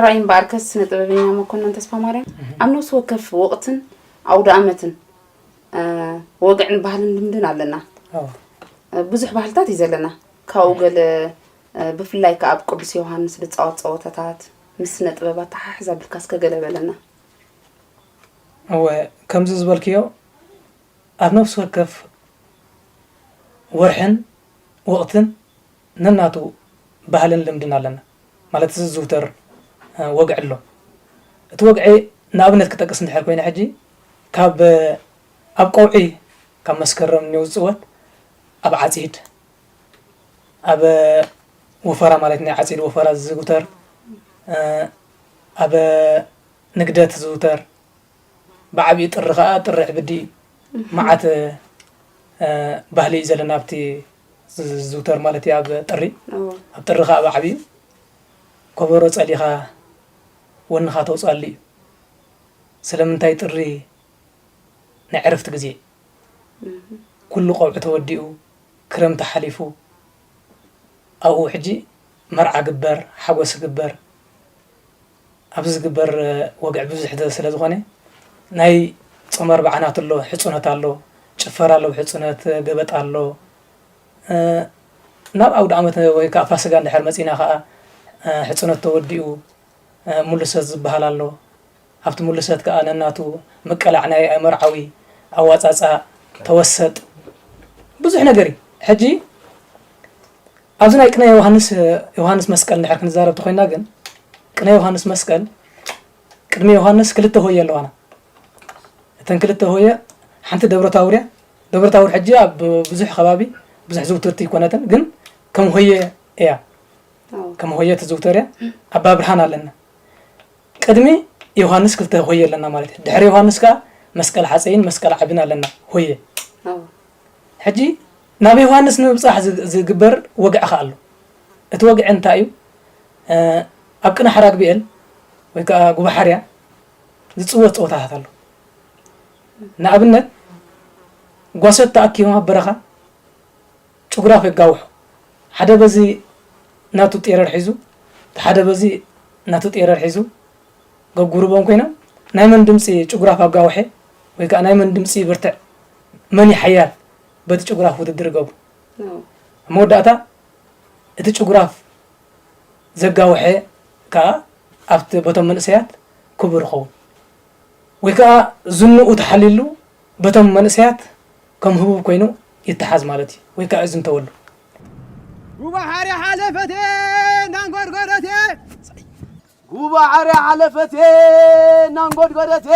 ራእይ እምበኣርከስ ስነ ጥበበኛ መኮነን ተስፋ ማርያም ኣብ ነፍሲ ወከፍ ወቕትን ኣውደ ኣመትን፣ እ፣ ወግዕን ባህልን ልምድን ኣለና። ኣዎ። እ፣ ብዙሕ ባህልታት እዩ ዘለና። ካብኡ ገለ፣ እ፣ ብፍላይ ከኣ ኣብ ቅዱስ ዮሃንስ ዝጻወት ጸወታታት ምስ ስነ ጥበብ ኣተሓሕዝ ኣቢልካ እስከ ገለ በለና። እወ፣ ከምዚ ዝበልክዮ ኣብ ነፍሲ ወከፍ ወርሕን ወቕትን ነናቱ ባህልን ልምድን ኣለና። ማለት ዝዝውተር፣ እ፣ ወግዒ ኣሎ። እቲ ወግዒ ንኣብነት ክጠቅስ እንድሕር ኮይነ ሕጂ ካብ፣ ኣብ ቀውዒ ካብ መስከረም እኒኦ ዝጽወት ኣብ ዓጺድ፣ ኣብ ወፈራ ማለት ናይ ዓጺድ ወፈራ ዝዝውተር፣ እ፣ ኣብ ንግደት ዝዝውተር፣ ብዓቢኡ ጥሪ ከኣ ጥሪ ዕብዲ እዩ። መዓት፣ እ፣ ባህሊ እዩ ዘለና ኣብቲ ዝዝውተር ማለት እዩ ኣብ ጥሪ። እዎ። ኣብ ጥሪ ከኣ ብዓቢኡ ኮበሮ ጸሊኻ ወንኻ ተውጽኣሉ እዩ። ስለምንታይ ጥሪ ናይ ዕረፍቲ ግዜ እዩ። እህ። ኩሉ ቀውዒ ተወዲኡ፣ ክረምቲ ሓሊፉ፣ ኣብኡ ሕጂ መርዓ ግበር፣ ሓጎስ ግበር፣ ኣብዚ ዝግበር፣ እ፣ ወግዒ ብዙሕ ተ-፣ ስለ ዝኾነ፣ ናይ ጾም ኣርብዓ ናቱ ኣሎ፣ ሕጽኖት ኣሎ፣ ጭፈራ ኣሎ፣ ሕጽኖት ገበጣ ኣሎ። እ፣ ናብ ኣውደ ኣመት ወይ ከኣ ፋሲጋ እንድሕር መጺና ከኣ፣ እ፣ ሕጽኖት ተወዲኡ፣ እ፣ ምልሰት ዝበሃል ኣሎ። ኣብቲ ምልሰት ከኣ ነናቱ ምቅላዕ ናይ መርዓዊ፣ ኣዋጻጻ፣ ተወሰጥ፣ ብዙሕ ነገር እዩ። ሕጂ ኣብዚ ናይ ቅነ ዮሃንስ፣ ዮሃንስ መስቀል እንድሕር ክንዛረብ ተኾይንና ግን፣ ቅነ ዮሃንስ መስቀል፣ ቅድሚ ዮሃንስ ክልተ ሆየ ኣለዋና። እተን ክልተ ሆየ፣ ሓንቲ ደብረ ታቦር እያ። ደብረ ታቦር ሕጂ ኣብ ብዙሕ ከባቢ ብዙሕ ዝውትርቲ ኣይኮነትን፣ ግን ከም ሆየ እያ። ኣዎ። ከም ሆየ ትዝውተር እያ። ኣባ ብርሃን ኣለና። ቅድሚ ዮሃንስ ክልተ ሆየ ኣለና ማለት እዩ። ድሕሪ ዮሃንስ ከኣ መስቀል ሓፀይን መስቀል ዓብን ኣለና። ሆየ። ኣዎ። ሕጂ ናብ ዮሃንስ ንምብጻሕ ዝ-፣ ዝግበር ወግዒ ከኣ ኣሎ። እቲ ወግዒ እንታይ እዩ? እ፣ ኣብ ቅነ ሓራግቢኤል ወይ ከኣ ጉባሓርያ ዝጽወት ጸወታታት ኣሎ። ንኣብነት፣ ጓሶት ተኣኪቦም ኣብ በረኻ ጭጉራፍ የጋውሑ። ሓደ በዚ ናቱ ጤረር ሒዙ፣ እቲ ሓደ በዚ ናቱ ጤረር ሒዙ፣ ገጉርቦም ኮይኖም፣ ናይ መን ድምጺ ጭጉራፍ ኣጋውሐ ወይ ከኣ ናይ መን ድምጺ ይብርትዕ፣ መን እዩ ሓያል፣ በቲ ጭጉራፍ ውድድር ይገብሩ። ኣዎ። ኣብ መወዳእታ፣ እቲ ጭጉራፍ ዘጋውሐ ከኣ ኣብቲ በቶም መንእሰያት ክቡር ይኸውን። ወይ ከኣ ዝንኡ ተሓሊሉ በቶም መንእሰያት ከም ህቡብ ኮይኑ ይተሓዝ ማለት እዩ። ወይ ከኣ ይዝንተወሉ። ጉባሓርያ ሓለፈቴ እናንጎድጎደቴ። ጉባሓርያ ሓለፈቴ እናንጎድጎደቴ።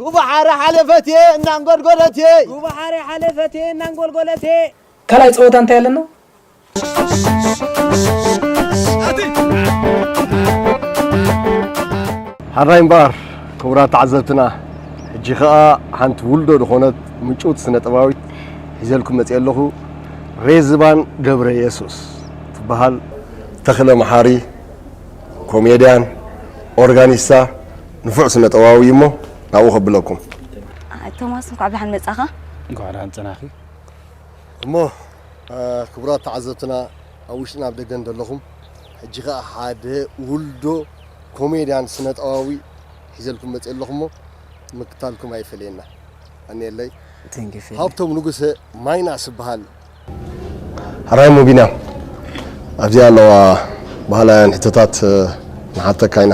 ጉባሓርያ ሓለፈቴ እናንጎድጎደቴ። ጉባሓርያ ሓለፈቴ እናንጎድጎደቴ። ካልኣይ ጸወታ እንታይ ኣለና? ሓራይ እምበኣር፣ ክቡራት ተዓዘብትና፣ ሕጂ ኸኣ ሓንቲ ውልዶ ዝኾነት ምጭውቲ ስነ-ጥበባዊት ሒዘልኩም መጺአ ኣለኹ። ሬዝባን ገብረ የሱስ ትበሃል። ተኽለ መሓሪ፣ ኮሜድያን፣ ኦርጋኒስታ፣ ንፉዕ ስነ-ጥበባዊ እሞ ናብኡ ከብለኩም። ቶማስ፣ እንኳዕ ብደሓን መጻኻ። እንኳዕ ደሓን ጸናኺ። እሞ፣ እ፣ ክቡራት ተዓዘብትና፣ ኣብ ውሽጥን ኣብ ደገን ዘለኹም፣ ሕጂ ኸኣ ሓደ ውልዶ ኮሜድያን ስነ-ጥበባዊ ሒዘልኩም መጺአ ኣለኹ እሞ፣ ምክታልኩም ኣይፈለየና። ኣኔለይ። Thank you, ፊሊ። ሃብቶም ንጉሰ ማይናስ እበሃል። ሕራይ እሞ ቢንያም፣ ኣብዚኣ ኣለዋ ባህላውያን ሕቶታት፣ እ፣ ንሓተካ ኢና።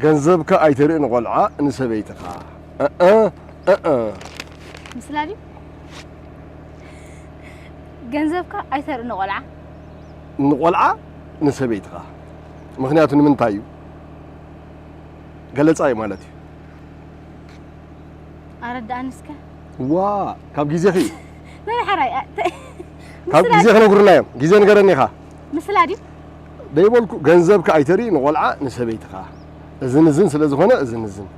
ገንዘብካ ኣይተርኢ ንቖልዓ ንሰበይትኻ። እእ፣ እእ። ምስላ ድዩ? ገንዘብካ ኣይተርኢ ንቖልዓ። ንቖልዓ ንሰበይትኻ። ምኽንያቱ ንምንታይ እዩ? ገለጻ እዩ ማለት እዩ። ኣረድኣኒ እስከ። ዋ፣ ካብ ግዜኺ እዩ። ናይ ሓራይ፣ ኣ-፣ ተ-፣ ካብ ምስላ ግዜ ክነግሩና እዮም። ግዜ ንገረኒ ኢኻ። ምስላ ድዩ? ደይበልኩ፣ ገንዘብካ ኣይተርኢ ንቖልዓ ንሰበይትኻ። እዝን እዝን ስለ ዝኾነ እዝን እዝን።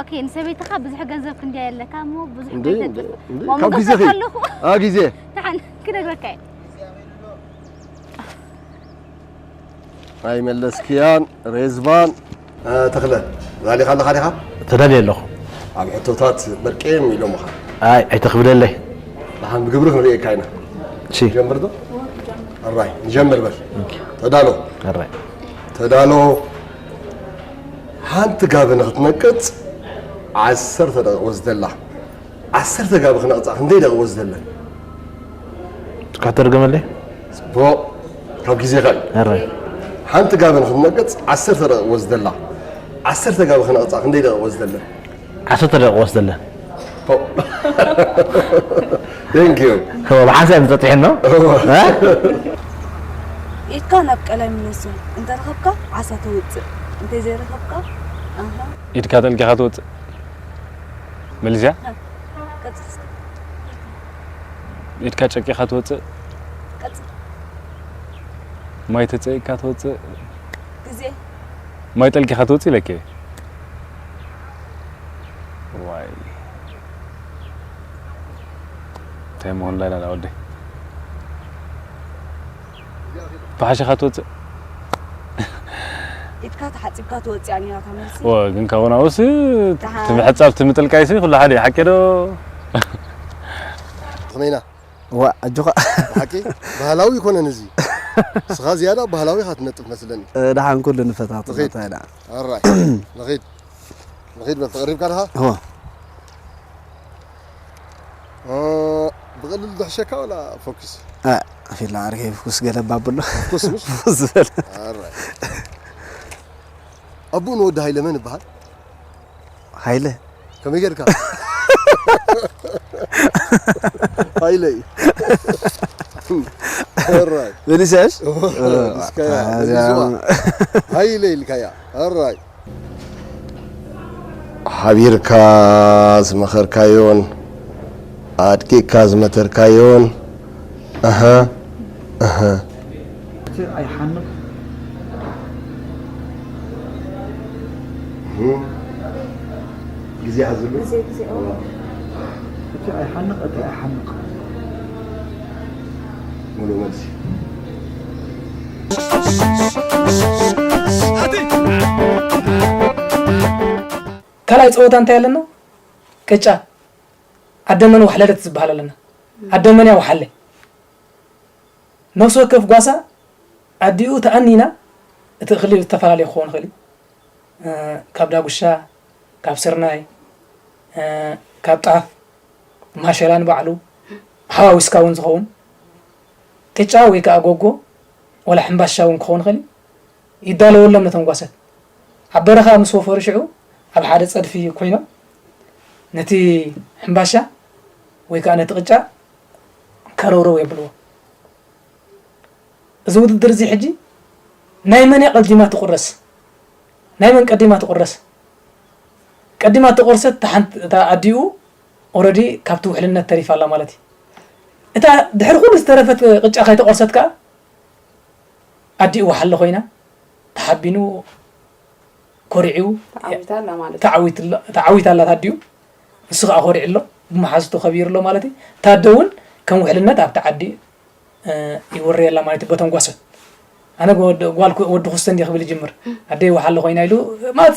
ኦኬ፣ ንሰበይትኻ ብዙሕ ገንዘብ ክንድያ የለካ እሞ ብዙሕ እንደ-፣ ከይተጥፍ-፣ እንደ-፣ እሞ ካብ ምገሰት ግዜኺ። ኣለኹ። ኣ፣ ግዜ። ደሓን ክነግረካ እየ። ኣይመለስክያን፣ ሬዝባን። እ፣ ተኽለ፣ ተዳሊኻ ኣለኻ ዲኻ? ተዳልየ ኣለኹ። ኣብ ሕቶታት በርቄም ኢሎምኻ። ኣይ ኣይተኽብደለይ። ደሓን ብግብሪ ክንርእየካ ኢና። እሺ። ጀምር ዶ? ኣራይ ንጀምር በል። ተዳሎ ኣራይ ተዳሎ። ሓንቲ ጋቢ ንክትነቅጽ ዓሰርተ ደቂቕ ወስደላ። ዓሰርተ ጋቢ ክነቕጻ ክንደይ ደቂቕ ወስደለን? ካተርገመለይ ጽቡቕ። ካብ ግዜኻ እዩ። ኣራይ ሓንቲ ጋቢ ንክትነቅጽ ዓሰርተ ደቂቕ ወስደላ። ዓሰርተ ጋቢ ክነቕጻ ክንደይ ደቂቕ ወስደለን? ዓሰርተ ደቂቕ ወስደለን። Thank you። ከማ ብሓንሳብ ንጸጥሕን ነው። ኢድካ ናብ ቀላይ ምለሶ። እንተረኸብካ ዓሳ ተውፅእ፣ እንተዘይረኸብካ ኣሃ። ኢድካ ጠልቂኻ ትወፅእ። መሊስያ? ቀፅል እስኪ። ኢድካ ጨቂኻ ትወፅእ። ቀፅል። ማይ ተፀኢካ ትወፅእ። ግዜ። ማይ ጠልቂኻ ትወፅእ ኢለኪ። ዋይ። እንታይ መሆን ላይ ላላ ወደይ። ብሓሸኻ ትወፅእ። ኢድካ ተሓፂብካ ትወፅእ እያ ነይራ እታ መልሲ። ወ ግን ካብኡ ናብኡሲ ደሓን። ትምሕፃብ ትምጥልቃይሲ ኩሉ ሓደ እዩ፣ ሓቂ ዶ? ከመይና ዋ ኣጆኻ ሓቂ ባህላዊ ይኮነን እዚ። ስኻ ዝያዳ ባህላዊ ኢኻ ትነጥፍ መስለኒ። ደሓን ኩሉ ንፈታተና ንኸይድ። ታይና ኣራይ ንኸይድ ንኸይድ በል ተቐሪብካ ድኻ? ሆ እ፣ ብቐሊሉ ዝሕሸካ ወላ ፎክስ? ኣ ኣፊላ ኣርገ ፍኩስ ገለባ ብሎ ፎክስ ምሽ? ፍኩስ ዝበለ ኣራይ ኣቡኡ ንወዲ ሃይለ መን ይበሃል? ሃይለ ከመይ ጌርካ? ሃይለ እዩ። ኣራይ መሊሰሽ እስከ እዚኣ ሃይለ ኢልካያ። ኣራይ ሓቢርካ ዝመኸርካዮን ኣድቂቕካ ዝመተርካዮን ኣሀ ኣሀ እቲ ኣይሓንቕ ግዜ ሓዝሉ ግዜ ግዜ። እቲ ኣይሓንቕ እቲ ኣይሓንቕ ሙሉእ መልሲ። ካልኣይ ፀወታ እንታይ ኣለና? ቅጫ። ኣደመን ዋሕለለት ዝበሃል ኣለና። ኣደመን እያ ዋሓለ። ነፍሲ ወከፍ ጓሳ ኣዲኡ ተኣኒና፣ እቲ እኽሊ ዝተፈላለየ ክኸውን ይኽእል እዩ። እ፣ ካብ ዳጉሻ፣ ካብ ስርናይ፣ እ፣ ካብ ጣፍ፣ ማሸላ ንባዕሉ፣ ሓዋዊስካ እውን ዝኸውን ቅጫ ወይ ከዓ ጎጎ፣ ወላ ሕምባሻ እውን ክኸውን ይኽእል እዩ። ይዳለወሎም ነቶም ጓሰት። ኣብ በረኻ ምስ ወፈሩ ሽዑ ኣብ ሓደ ጸድፊ ኮይኖም ነቲ ሕምባሻ ወይ ከዓ ነቲ ቅጫ ከረውረው የብልዎ። እዚ ውድድር እዚ ሕጂ ናይ መን እያ ቀዲማ ትቑረስ? ናይ መን ቀዲማ ትቑረስ? ቀዲማ ተቖርሰት እታ ሓንቲ እታ ኣዲኡ ኦረዲ ካብቲ ውሕልነት ተሪፋ ኣላ ማለት እዩ። እታ ድሕሪ ኩሉ ዝተረፈት ቅጫ ከይተቖርሰት ከኣ ኣዲኡ ወሓለ ኮይና ተሓቢኑ ኮሪዑ ተዓዊታ ኣላ ማለት እዩ። ተዓዊት ኣሎ- ተዓዊታ ኣላ ኣዲኡ። ንሱ ከኣ ኮሪዑ ኣሎ ብመሓዙቱ ከቢሩ ኣሎ ማለት እዩ። እታ ኣደ እውን ከም ውሕልነት ኣብቲ ዓዲ ይወረየላ ማለት እዩ በቶም ጓሶት። ኣነ ወዲ- ጓል ኩ- ወዲ ኩስተ እንዲየ ክብል ይጅምር። ኣደይ ወሓለ ኮይና ኢሉ ማለት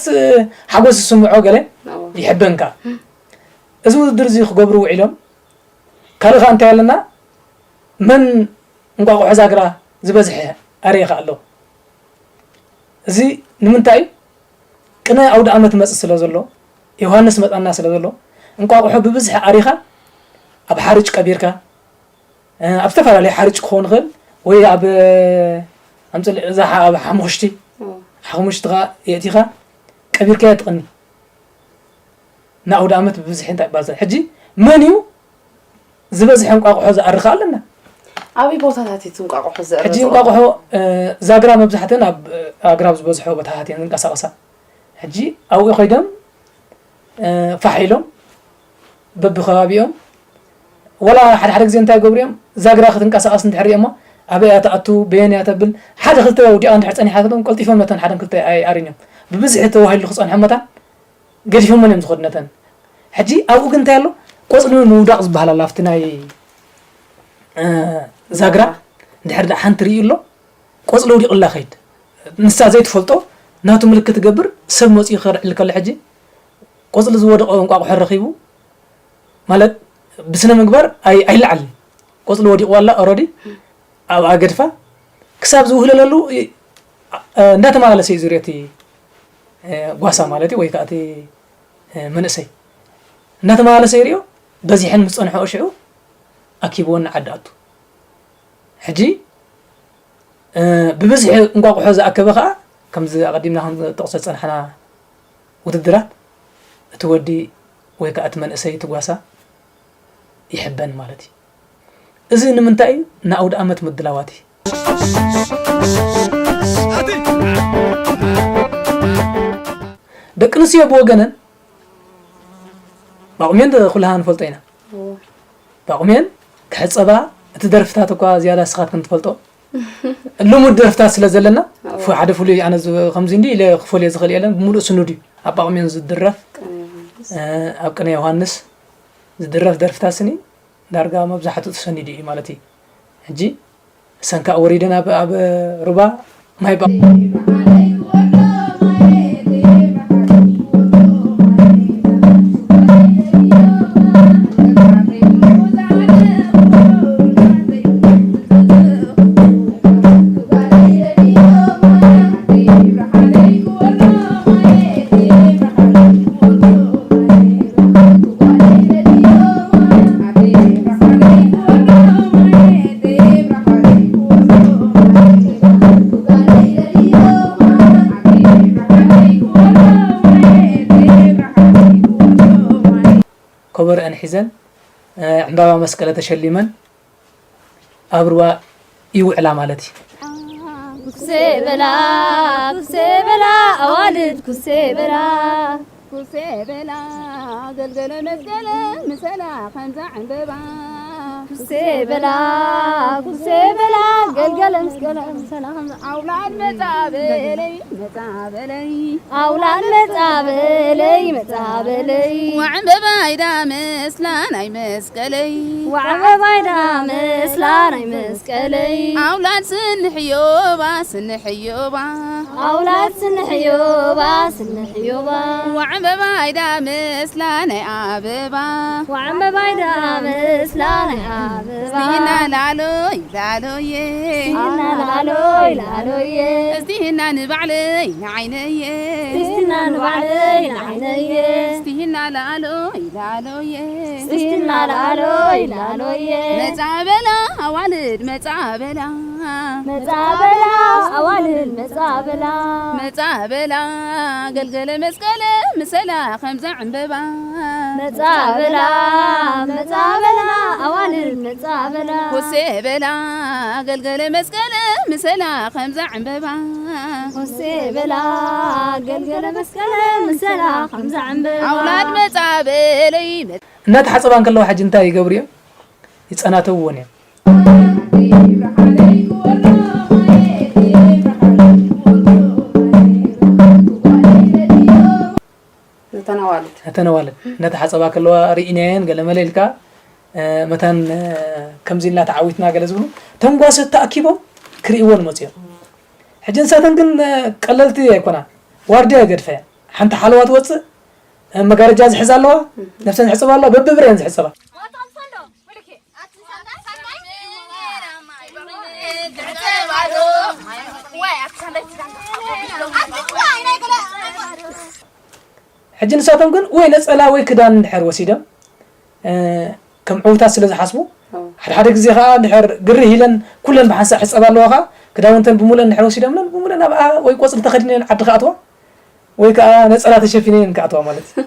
ሓጎስ ዝስምዖ ገለ ኣዎ። ይሕበን ከኣ። እዚ ውድድር እዚ ክገብሩ ውዒሎም ካልእ ከኣ እንታይ ኣለና መን እንቋቑሖ ዛግራ ዝበዝሐ ኣርየ ከኣ ኣሎ። እዚ ንምንታይ እዩ? ቅነ ኣውደ ኣመት መጽእ ስለ ዘሎ ዮሃንስ መጻና ስለ ዘሎ እንቋቑሖ ብብዝሒ ኣሪኻ ኣብ ሓርጭ ቀቢርካ ኣብ ዝተፈላለዩ ሓርጭ ክኸውን ይኽእል ወይ ኣብ ኣምፅል እዛ ኣብ ሓሙኽሽቲ ሓሙኽሽቲ ኻ የእቲኻ ቀቢርካዮ ትቕኒ ንኣውደ ኣመት ብብዝሒ እንታይ ባዘ ሕጂ መን እዩ ዝበዝሐ እንቋቑሖ ዝኣርኻ ኣለና ኣበይ ቦታታት እዩ እንቋቑሖ ዝእረ ሕጂ እንቋቑሖ ዛግራ መብዛሕተን ኣብ ኣግራብ ዝበዝሖ ቦታታት እየን ዝንቀሳቐሳ ሕጂ ኣብኡ ኮይዶም ፋሕ ኢሎም በብከባቢኦም ወላ ሓደ ሓደ ግዜ እንታይ ይገብሩ እዮም ዛግራ ክትንቀሳቐስ እንድሕር እሞ ኣበይ እያ ትኣቱ በየን እያ ተብል ሓደ ክልተ ውዲኣ እንድሕር ፀኒሓትሎም ቀልጢፎም ነተን ሓደን ክልተ ኣይኣርን እዮም ብብዝሒ ተዋሂሉ ክፀንሖ መታን ገዲፎመን እዮም ዝኸዱ ነተን ሕጂ ኣብኡ ግን እንታይ ኣሎ ቆፅሊ ምውዳቕ ዝበሃል ኣሎ ኣብቲ ናይ ዛግራ እንድሕር ደኣ ሓንቲ ርእዩ ኣሎ ቆፅሊ ውዲቕላ ከይድ ንሳ ዘይትፈልጦ ናቱ ምልክት ትገብር ሰብ መፂኡ ከርዕል ከሎ ሕጂ ቆፅሊ ዝወደቐ እንቋቑሖ ረኺቡ ማለት ብስነ ምግባር ኣይ ኣይለዓልን። ቆጽሊ ወዲቑዋ ኣላ ኦረዲ ኣብኣ ገድፋ ክሳብ ዝውህለለሉ እ- እ- እንዳተመላለሰ እዩ ዝሪኦ እቲ እ፣ ጓሳ ማለት እዩ ወይ ከዓ እቲ እ፣ መንእሰይ እንዳተመላለሰ ይሪኦ። በዚሐን ምስ ጸንሐኦ ሽዑ ኣኪብወን ንዓዲ ኣቱ። ሕጂ እ፣ ብብዝሒ እንቋቑሖ ዝኣከበ ከዓ ከምዚ ኣቐዲምና ክንጠቕሶ ዝጸናሕና ውድድራት እቲ ወዲ ወይ ከዓ እቲ መንእሰይ እቲ ጓሳ ይሕበን ማለት እዩ። እዚ ንምንታይ እዩ? ንኣውደ ኣመት ምድላዋት እዩ። ደቂ ኣንስትዮ ብወገነን ባቑሜን ኩላሃ ንፈልጦ ኢና። ባቑሜን ክሕጸባ እቲ ደርፍታት እኳ ዝያዳ ስኻትክን ትፈልጦ ልሙድ ደርፍታት ስለ ዘለና ሓደ ፍሉይ ኣነ ከምዚ እንዲ ኢለ ክፈልዮ ዝኽእል የለን። ብምሉእ ስኑድ እዩ ኣብ ባቑሜን ዝድረፍ ኣብ ቅነ ዮሃንስ ዝድረፍ ደርፍታት ስኒ ዳርጋ መብዛሕትኡ ተሰኒዱ እዩ ማለት እዩ። ሕጂ ሰንካ ወሪደን ኣብ ኣብ ሩባ ማይ ባ ኮበርአን ሒዘን ዕምባባ መስቀለ ተሸሊመን ኣብ ሩባ ይውዕላ ማለት እዩ። ኩሴ በላ ኩሴ በላ ኣዋልድ ኩሴ በላ ኩሴ በላ ገልገለ መስቀለ ምሰላ ከምዛ ዕምበባ ኩሴ በላ ኩሴ በላ ገልገለ መስቀለ ምሰላ ከምዛ ኣውላድ መጻ በለይ መጻ በለይ ኣውላድ መጻ በለይ መጻ በለይ ዋዕምበባ ኣይዳ መስላ ናይ መስቀለይ ዋዕምበባ ኣይዳ መስላ ናይ መስቀለይ ኣውላድ ስንሕዮባ ስንሕዮባ ኣውላድ ስንሕዮባ ስንሕዮባ ዋዕምበባ ኣይዳ መስላ ናይ ኣበባ ዋዕምበባ ኣይዳ መስላ ናይ ኣበባ እስቲና ላሎይ ላሎየ እስቲና ላሎይ ላሎየ እስቲና ንባዕለይ ንዓይነየ እስቲና ንባዕለይ ንዓይነየ እስቲና ላሎይ ላሎየ እስቲና ላሎይ ላሎየ መጻ በላ ኣዋልድ መጻ በላ መጻ በላ ኣዋልድ መጻ በላ መጻ በላ ገልገለ መስቀለ ምሰላ ከምዛ ዕምበባ መጻ በላ መጻ በላ ኣዋልድ መጻ በላ ኮሴ በላ ገልገለ መስቀለ ምሰላ ከምዛ ዕምበባ ኮሴ በላ ገልገለ መስቀለ ምሰላ ከምዛ ዕምበባ ኣውላድ መጻ በለይ እናተሓጸባ እንከለዋ ሕጂ እንታይ ይገብሩ እዮም? ይጸናተውዎን እዮም። እተን ኣዋልድ እተን ኣዋልድ እናተሓጸባ ከለዋ ርኢናየን ገለ መለ ኢልካ መታን ከምዚ ኢልና ተዓዊትና ገለ ዝብሉ ተንጓሰት ተኣኪቦም ክርእይዎ ንመጽኦም። ሕጂ ንሳተን ግን ቀለልቲ ኣይኮና ዋርድያ ይገድፈ ሓንቲ ሓለዋ ትወፅእ መጋረጃ ዝሕዛ ኣለዋ ነፍሰን ዝሕፀባ ኣለዋ በብብረን ዝሕፀባ ሕጂ ንሳቶም ግን ወይ ነፀላ ወይ ክዳን እንድሕር ወሲዶም ከም ዕውታት ስለ ዝሓስቡ ሓደ ሓደ ግዜ ከዓ እንድሕር ግርህ ኢለን ኩለን ብሓንሳእ ሕፀባ ኣለዋ ከዓ ክዳውንተን ብምሉእ እንድሕር ወሲዶምለን ብምሉእ ናብኣ ወይ ቆፅሊ ተኸዲነን ዓዲ ክኣትዋ ወይ ከዓ ነፀላ ተሸፊነን ክኣትዋ ማለት እዩ።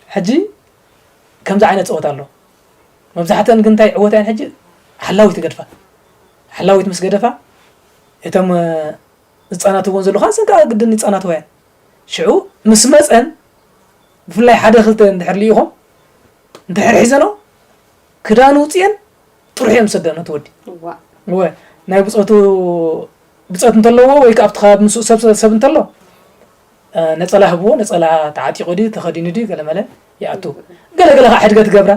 ሕጂ ከምዚ ዓይነት ፀወታ ኣሎ። መብዛሕትአን ግን እንታይ ይዕወታ እየን ሕጂ ሓላዊት ይገድፋ። ሓላዊት ምስ ገደፋ እቶም ዝፃናትወን ዘለዉ ከዓ እዘን ከዓ ግድን ይፃናትዋ እየን። ሽዑ ምስ መፀን ብፍላይ ሓደ ክልተ እንድሕር ልኢኾም እንድሕር ሒዘኖ ክዳን ውፅኤን ጥርሑ እዮም ዝሰደን እቲ ወዲ። እዋ። እወ ናይ ብፆቱ ብፆት እንተለዎ ወይ ከዓ ኣብቲ ከባቢ ምስኡ ሰብ ሰብ እንተሎ ነፀላ ህብዎ ነፀላ ተዓጢቑ ድዩ ተኸዲኑ ድዩ ገለመለ ይኣቱ ገለገለ ከዓ ሕድገት ገብራ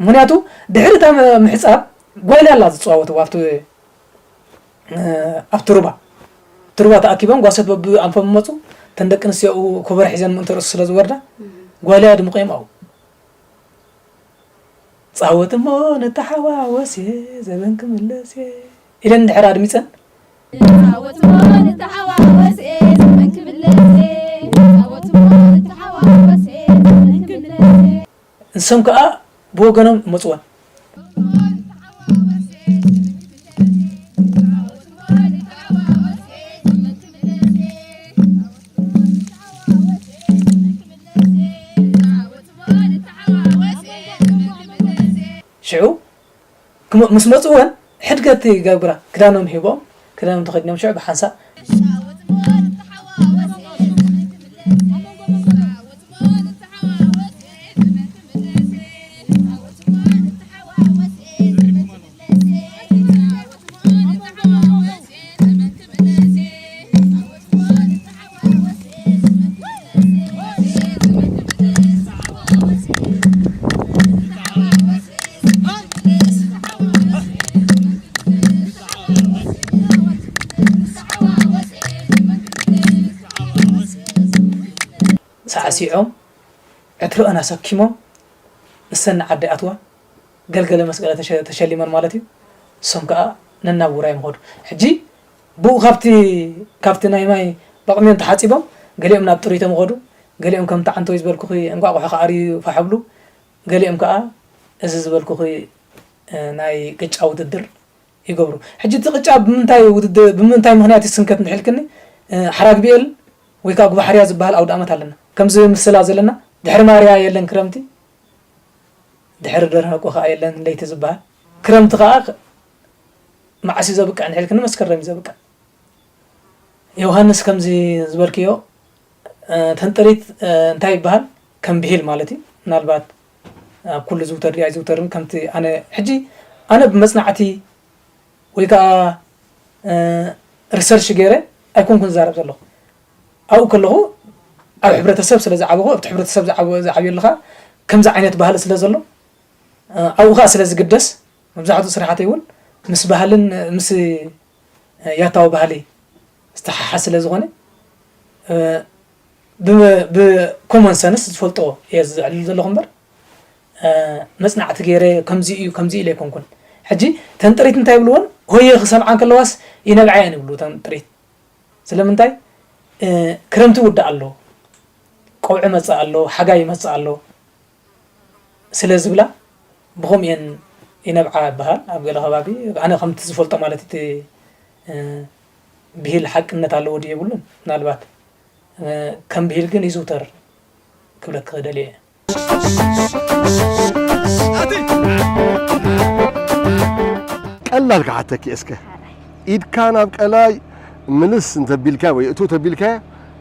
ምክንያቱ ድሕሪ እታ ምሕፃብ ጓይላ ኣላ ዝፀዋወትዋ ኣብቲ ኣብቲ ሩባ እቲ ሩባ ተኣኪቦም ጓሶት በቢ ኣንፎም መፁ እተን ደቂ ኣንስትዮ ኮበረ ሒዘን ምእንቲ ርእሱ ስለ ዝወርዳ ጓይላ ድምቆዮም ኣብኡ ጻወት እሞ ንተሓዋወስ እየ፣ ዘበን ክምለስ እየ ኢለን እንድሕር ኣድሚጸን፣ ጻወት እሞ ንተሓዋወስ እየ፣ ዘበን ክምለስ እየ። ጻወት እሞ ንተሓዋወስ እየ፣ ዘበን ክምለስ እየ። ንሶም ከኣ ብወገኖም መጽወን። ሽዑ ክመ-፣ ምስ መጽወን ሕድገት ይገብራ። ክዳኖም ሂቦም፣ ክዳኖም ተኸዲኖም ሽዑ ብሓንሳእ ሳዕሲዖም ዕትሮአን ኣሰኪሞም ንሰን ንዓዲ ኣትዋ ገልገለ መስቀለ ተሸ-፣ ተሸሊመን ማለት እዩ። እሶም ከኣ ነናብ ውራዮም ኸዱ። ሕጂ ብኡ ካብቲ፣ ካብቲ ናይ ማይ ባቕሚዮን ተሓጺቦም ገሊኦም ናብ ጥሪቶም ኸዱ፣ ገሊኦም ከምቲ ዓንተወይ ዝበልኩኺ እንቋቑሖ ክኣርዩ ፋሕ ብሉ፣ ገሊኦም ከኣ እዚ ዝበልኩኺ፣ እ፣ ናይ ቅጫ ውድድር ይገብሩ። ሕጂ እቲ ቅጫ ብምንታይ ውድድር፣ ብምንታይ ምኽንያት ይስንከት እንድሕልክኒ፣ እ፣ ሓራግቢኤል ወይ ከኣ ጉባሕርያ ዝበሃል ኣውደ ኣመት ኣለና። ከምዚ ምስላ ዘለና ድሕሪ ማርያ የለን ክረምቲ፣ ድሕሪ ደርሆ ከኣ የለን ለይቲ ዝበሃል። ክረምቲ ከኣ መዓስ እዩ ዘብቅዕ እንድሕልክኒ መስከረም እዩ ዘብቅዕ። ዮሃንስ ከምዚ ዝበልክዮ፣ እ፣ ተንጥሪት፣ እ፣ እንታይ ይበሃል? ከም ብሂል ማለት እዩ። ምናልባት ኣብ ኩሉ ዝውተር ድዩ ኣይዝውተርን? ከምቲ ኣነ፣ ሕጂ ኣነ ብመጽናዕቲ ወይ ከኣ፣ እ፣ ሪሰርች ገይረ ኣይኮንኩን ዝዛረብ ዘለኹ። ኣብኡ ከለኹ ኣብ ሕብረተሰብ ስለ ዝዓበኹ፣ ኣብቲ ሕብረተሰብ ዝዓበ-፣ ዝዓብየሉ ከኣ ከምዚ ዓይነት ባህሊ ስለ ዘሎ፣ እ፣ ኣብኡ ከኣ ስለ ዝግደስ፣ መብዛሕትኡ ስራሓተይ እውን ምስ ባህልን ምስ ያታዊ ባህሊ ዝተሓሓዝ ስለ ዝኾነ፣ እ፣ ብ-፣ ብኮመን ሰንስ ዝፈልጦ እየ ዘዕልል ዘለኹ እምበር፣ እ፣ መጽናዕቲ ገይረ ከምዚ እዩ፣ ከምዚ ኢለ ኣይኮንኩን። ሕጂ ተን ጥሪት እንታይ ይብልወን? ሆየ ክሰምዓ እንከለዋስ ይነብዓ እየን ይብሉ ተን ጥሪት። ስለምንታይ? እ፣ ክረምቲ ይውዳእ ኣሎ፣ ቀውዒ ይመጽእ ኣሎ፣ ሓጋይ ይመጽእ ኣሎ። ስለ ዝብላ ብኸምኡ እየን ይነብዓ ይበሃል። ኣብ ገለ ከባቢ፣ ኣነ ከምቲ ዝፈልጦ ማለት እቲ፣ እ፣ ብሂል ሓቅነት ኣለዎ ድዩ የብሉን፣ ምናልባት፣ እ፣ ከም ብሂል ግን ይዝውተር ክብለኪ ደልየ እየ። ቀላል ክሓተኪ እስከ፣ ኢድካ ናብ ቀላይ ምልስ እንተቢልካ ወይ እቱ ተቢልካ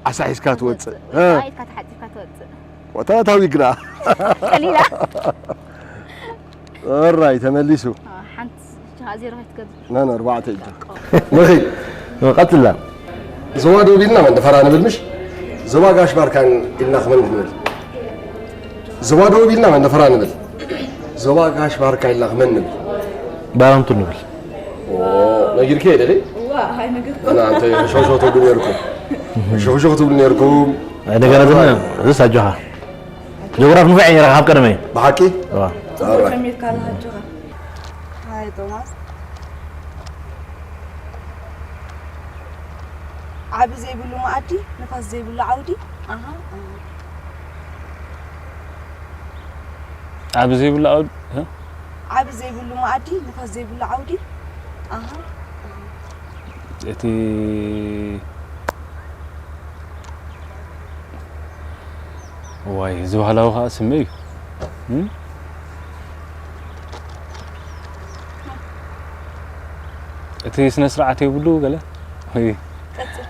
ዓሳ ሒዝካ ትወፅእ። እ። ኢድካ ተሓፂብካ ትወፅእ። ወታ ታዊግና። ቀሊላ። ኦራይ፣ ተመሊሱ። አ፣ ሓንቲ ሸዓ ዜሮ ከይትገብር። ና፣ ና፣ ኣርባዕተ እጆ። መኺ፣ ቀጥላ። ዞባ ደቡብ ኢልና መንደፈራ ንብል፣ ምሽ? ዞባ ጋሽ ባርካን ኢልና ክመን ንብል? ዞባ ደቡብ ኢልና መንደፈራ ንብል። ዞባ ጋሽ ባርካ ኢልና ክመን ንብል? ባረንቱ ንብል። ኦ፣ ነጊርኪ እየ ደለይ? እዋ፣ ኣይነገርኩ። ኣነ ኣንተ ሕሾ ሕሾ ትብሉ ነይርኩም። ሕሾ ሕሾ ትብሉ ነይርኩም። ኣይነገረትና። እዚስ ኣጆኻ። ጆግራፍ ንፉዕ እየ ነይረ ካብ ቀደመይ። ብሓቂ? እዋ። ጽቡቕ ኣራይ። ጀሚርካ ኣለኻ ኣጆኻ። ሃይ ቶማስ። ዓቢ ዘይብሉ መኣዲ፣ ንፋስ ዘይብሉ ዓውዲ። ኣሃ፣ ኣሃ። ዓቢ ዘይብሉ ዓውዲ፣ እ? ዓቢ ዘይብሉ መኣዲ፣ ንፋስ ዘይብሉ ዓውዲ። ኣሃ፣ ኣሃ። እቲ ዋይ፣ እዚ ባህላዊ ኸዓ ስመ እዩ። እም? እቲ ስነ ስርዓት የብሉ ገለ? ወይ ቀጽል።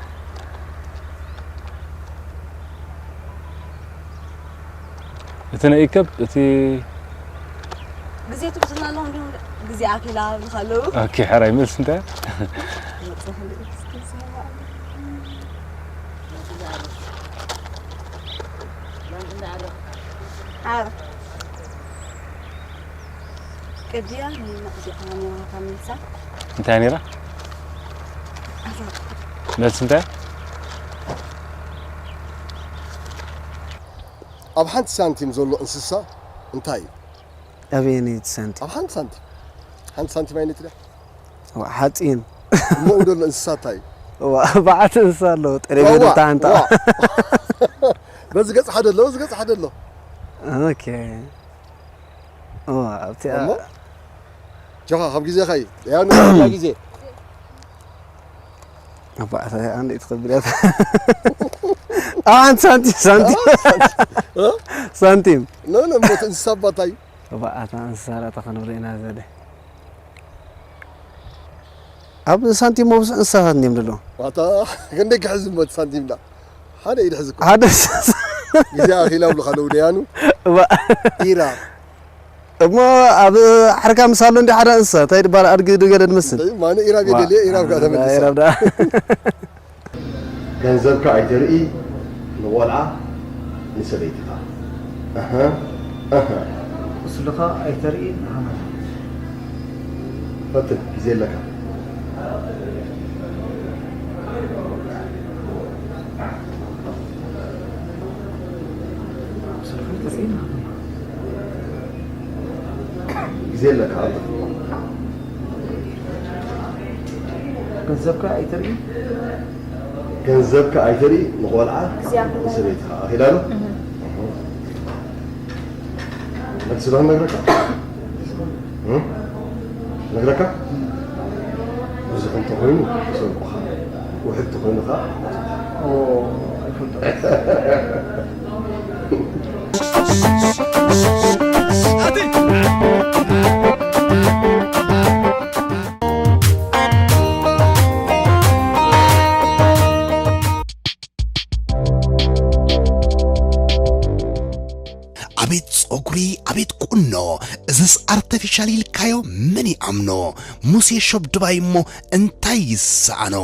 እቲ ናይ ኢከብ፣ እቲ ግዜ ትብዝና ኣለኹም ዲኹም? ግዜ ኣኺላ ብኻልኡ። ኦኬ፣ ሕራይ መልሲ እንታይ? ኣብ ቅድያ ናይ መቕዲያ ሞራታ መልሳ። እንታይ ነይራ? ኣዛ። መልሲ እንታይ? ኣብ ሓንቲ ሳንቲም ዘሎ እንስሳ እንታይ እዩ? ኣበየነይቲ ሳንቲም? ኣብ ሓንቲ ሳንቲም ሓንቲ ሳንቲም ኣይነት ድያ? ዋ፣ ሓፂን። እሞ ደሎ እንስሳት እንታይ እዩ? ዋ፣ በዓቲ እንስሳ ኣለዎ። ጠረቤ ዋዋ፣ ደታ ኣንታ። ዋ። በዚ ገጽ ሓደ ኣሎ፣ በዚ ገጽ ሓደ ኣሎ። ኦኬ። ዋ፣ ኣብቲ እሞ ጆኻ ካብ ግዜኻ እዩ። ያኑ ያ ግዜ ኣባዕታ ኣንድ ትኸብዳት። ኣን ሳንቲም ሳንቲም እ? ሳንቲም ኖ ኖ ሞት እንስሳ ኣባታይ ኣባዕታ እንስሳ ራእታ ክንብል ኢና ዘለ። ኣብ ሳንቲም መብዝሕ እንስሳታት እንዲም ደሎ። ዋታ ክንደይ ክሕዝ ሞት ሳንቲም ዳ ሓደ ኢድ ሕዝኩ ሓደ ግዜ ኣኺላ ብሉ ካለው ደያኑ እባ ኢራ እሞ ኣብ ሓርካ ምሳሎ እንዲ ሓደ እንስሳ እንታይ ድባል ኣድጊ ድገለ ድመስል። ማነ ኢራብ የደልየ ኢራብ ጋር ተመልሳ ኢራብ ዳ ገንዘብካ ኣይተርኢ ንቆልዓ ንሰበይትኻ። ኣሀ፣ ኣሀ። ቁስልኻ ኣይተርኢ ንሓመድ። ፈትን፣ ግዜ ኣለካ። ቁስልኻ ኣይተርኢ ንሓመድ። ግዜ ኣለካ። ገንዘብካ ኣይተርኢ። ገንዘብካ ኣይተርኢ ንቆልዓ እግዚኣብሔር ንሰበይትኻ ኣኺላ ዶ? መልሲ ዶ ነግረካ? እ? ነግረካ? ብዙሕ እንተኾይኑ ይሰልኩኻ፣ ውሕድ ተኾይኑ ኸዓ ኣቤት ጸጉሪ፣ ኣቤት ቁኖ፣ እዝስ ኣርተፊሻል ኢልካዮ መን ይኣምኖ? ሙሴ ሸብድባይ እሞ እንታይ ይሰኣኖ?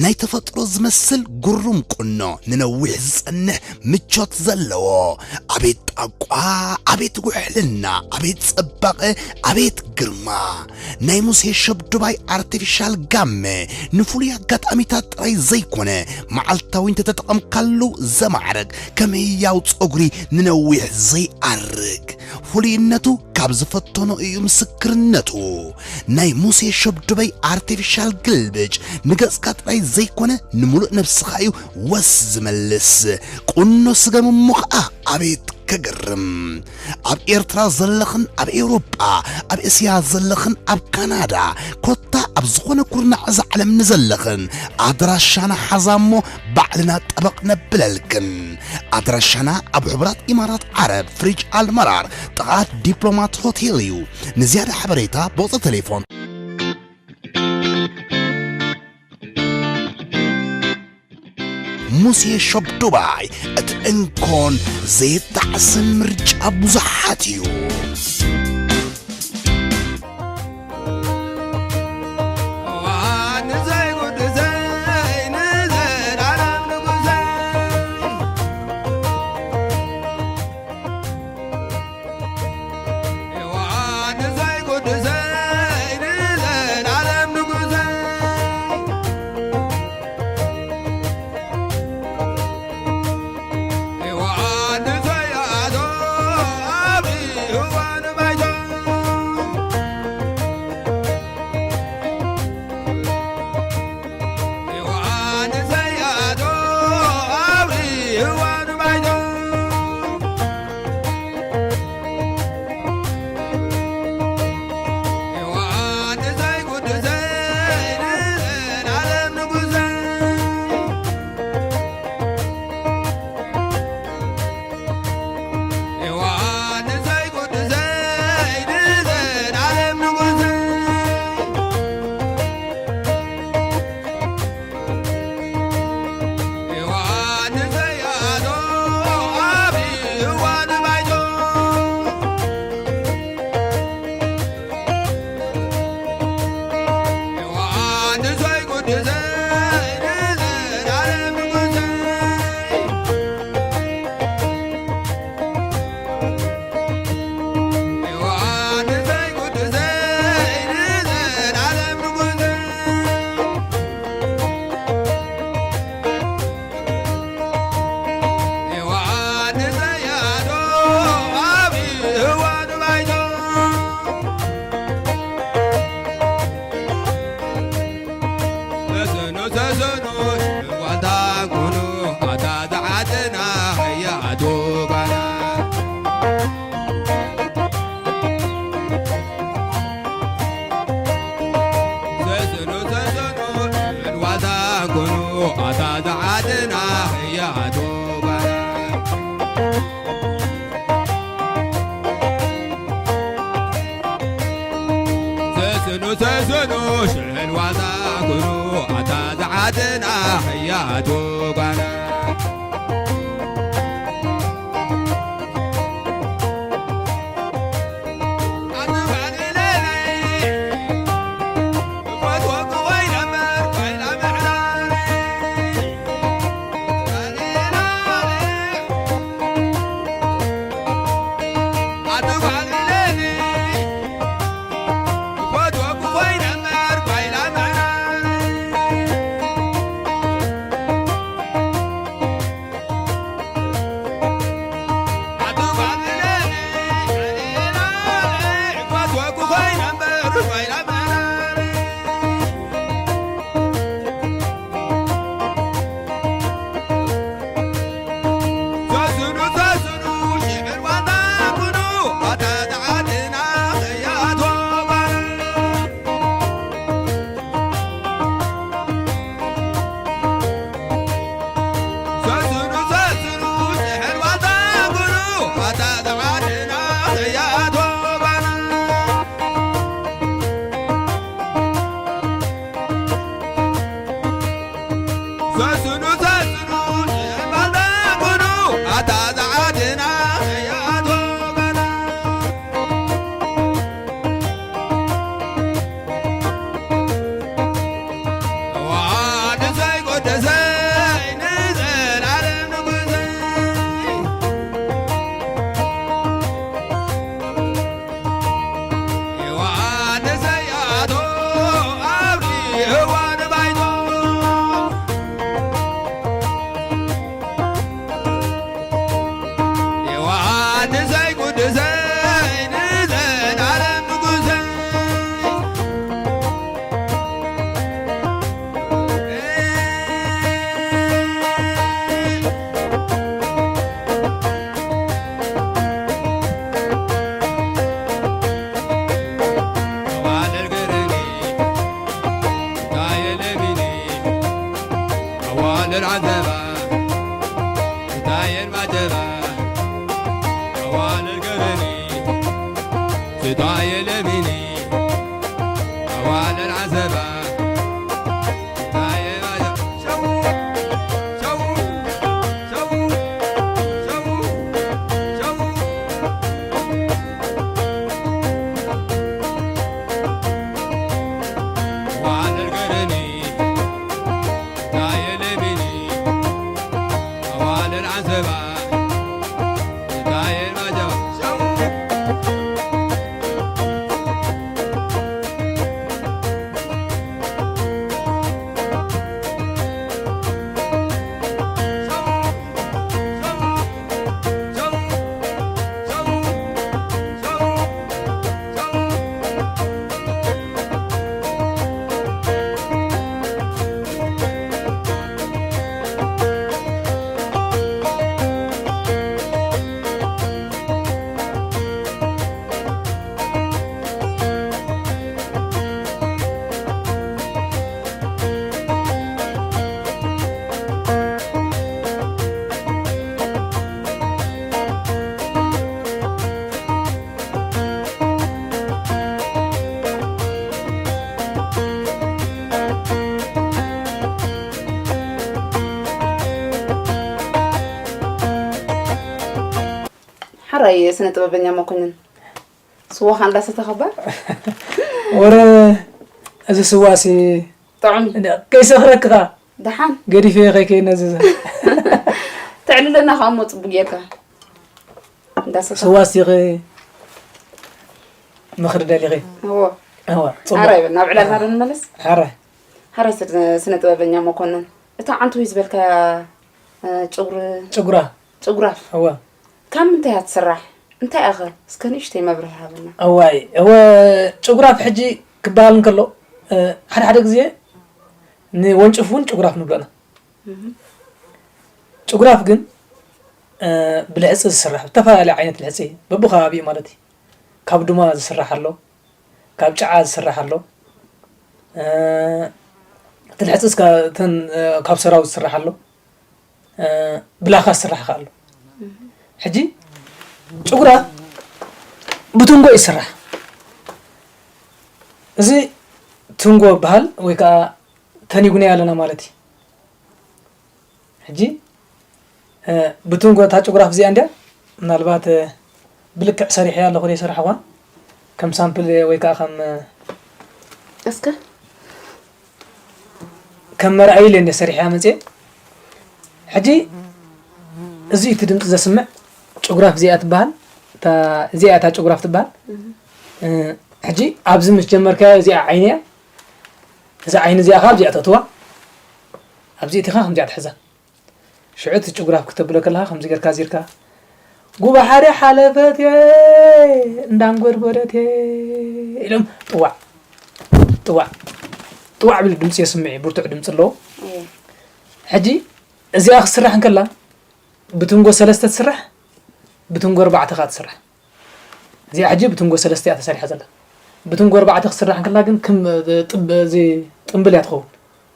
ናይ ተፈጥሮ ዝመስል ግሩም ቁኖ፣ ንነዊሕ ዝጸንሕ ምቾት ዘለዎ። ኣቤት ጣቋ፣ ኣቤት ውሕልና፣ ኣቤት ጽባቐ፣ ኣቤት ግርማ። ናይ ሙሴ ሸብድባይ ኣርቲፊሻል ጋመ ንፍሉይ ኣጋጣሚታት ጥራይ ዘይኮነ፣ መዓልታዊ እንተተጠቐምካሉ ዘማዕርግ፣ ከም ህያው ጸጉሪ ንነዊሕ ዘይኣርግ። ፍሉይነቱ ካብ ዝፈተኖ እዩ ምስክርነቱ። ናይ ሙሴ ሸብድበይ ኣርቲፊሻል ግልብጭ ንገጽካ ጥራይ ዘይኮነ፣ ንምሉእ ነብስኻ እዩ ወስ ዝመልስ። ቁኖ ስገም እሞ ኸኣ ኣቤት ከገርም! ኣብ ኤርትራ ዘለኽን ኣብ ኤውሮጳ፣ ኣብ እስያ ዘለኽን ኣብ ካናዳ፣ ኮታ ኣብ ዝኾነ ኩርናዕ እዛ ዓለም ንዘለኽን፣ ኣድራሻና ሓዛ እሞ ባዕልና ጠበቕ ነብለልክን። ኣድራሻና ኣብ ሕቡራት ኢማራት ዓረብ፣ ፍሪጅ ኣልመራር፣ ጥቓ ዲፕሎማት ሆቴል እዩ። ንዝያዳ ሓበሬታ ብቑጽሪ ቴሌፎን። ሙሴ ሾፕ ዱባይ፣ እቲ እንኮን ዘይጣዕስን ምርጫ ብዙሓት እዩ። ስኑ ሰስኑ ሽሕን ዋዛ ኩኑ ኣታ ዝዓድና ሕያቱ ጓና። ዮሃንሰይ ቅዱሰይ ንዘለዓለም ንጉሰይ። ኣዋልድ ገረኒ፣ ታየ ለሚኒ፣ ኣዋልድ ዓዘባ፣ ታየን ማጀባ፣ ኣዋልድ ገረኒ፣ ታየ ለሚኒ፣ ኣዋልድ ዓዘባ። ሓራይ ስነ ጥበበኛ መኮንን ስዋኻ እንዳሰተኻ እባ። ወረ እዚ ስዋሲ ጥዑም። ከይሰኽረክኻ ደሓን። ገዲፈ ከይከይነ ዝዘ። ተዕልለና ከኣ እሞ ጽቡቅ ጌርካ። እንዳሰተኻ። ስዋሲኺ ምኽሪ ደሊኺ? እዎ። እዎ፣ ጽቡቅ። ሓራይ በል፣ ናብ ዕላልና ዶ ንመለስ? ሓራይ። ሓራይ ስነ ጥበበኛ መኮንን፣ እታ ዓንተወይ ዝበልካያ፣ እ፣ ጭጉሪ ጭጉራ። ጭጉራፍ። እወ። ካብ ምንታይ እያ ትስራሕ? እንታይ እያ ኸ? እስከ ንእሽተይ መብርሂ ሃበና። እዋይ፣ እወ፣ ጭጉራፍ ሕጂ ክበሃል እንከሎ፣ እ፣ ሓደ ሓደ ግዜ ንወንጭፍ እውን ጭጉራፍ ንብሎ ኢና። እህ። ጭጉራፍ ግን፣ እ፣ ብልሕጺ ዝስራሕ፣ ብተፈላለየ ዓይነት ልሕጺ፣ በብኸባቢኡ ማለት እዩ። ካብ ዱማ ዝስራሕ ኣሎ፣ ካብ ጭዓ ዝስራሕ ኣሎ። እ፣ እቲ ልሕጺ እስካ-፣ እተን፣ እ፣ ካብ ሰራው ዝስራሕ ኣሎ። እ፣ ብላኻ ዝስራሕ ከኣ ኣሎ። ሕጂ ጭጉራ ብትንጎ ይስራሕ። እዚ ትንጎ ይበሃል ወይ ከዓ ተኒጉናዮ ኣለና ማለት እዩ። ሕጂ፣ እ፣ ብትንጎ እታ ጭጉራፍ እዚኣ እንድያ፣ ምናልባት፣ እ፣ ብልክዕ ሰሪሐያ ኣለኹ ዶ ኣይሰራሕኹዋን? ከም ሳምፕል ወይ ከዓ ከም፣ እ፣ እስከ። ከም መርኣዪ ኢለ እንድየ ሰሪሐያ መፅየ። ሕጂ፣ እዚ እቲ ድምፂ ዘስምዕ ጭጉራፍ እዚኣ ትበሃል። እታ፣ እዚኣ እታ ጭጉራፍ ትበሃል። እህ። እ፣ ሕጂ፣ ኣብዚ ምስ ጀመርካዮ እዚኣ ዓይኒ እያ። እዛ ዓይኒ እዚኣ ከዓ ኣብዚኣ ተእትዋ። ኣብዚ እቲኻ ከምዚኣ ትሕዛ። ሽዑ እቲ ጭጉራፍ ክተብሎ ከለኻ ከምዚ ጌርካ ዚርካ፣ "ጉባሓርያ ሓለፈት እየ እንዳንጎድጎደት እየ" ኢሎም ጥዋዕ፣ ጥዋዕ፣ ጥዋዕ ብል ድምፂ የስምዕ እዩ። ብርቱዕ ድምፂ ኣለዎ። እየ። ሕጂ እዚኣ ክትስራሕ እንከላ ብትንጎ ሰለስተ ትስራሕ፣ ብትንጎ ኣርባዕተ ከዓ ትስራሕ። እዚኣ ሕጂ ብትንጎ ሰለስተ እያ ተሰሪሓ ዘላ። ብትንጎ ኣርባዕተ ክትስራሕ እንከላ ግን ክም-፣ ጥብ-፣ እዚ ጥምብል እያ ትኸውን።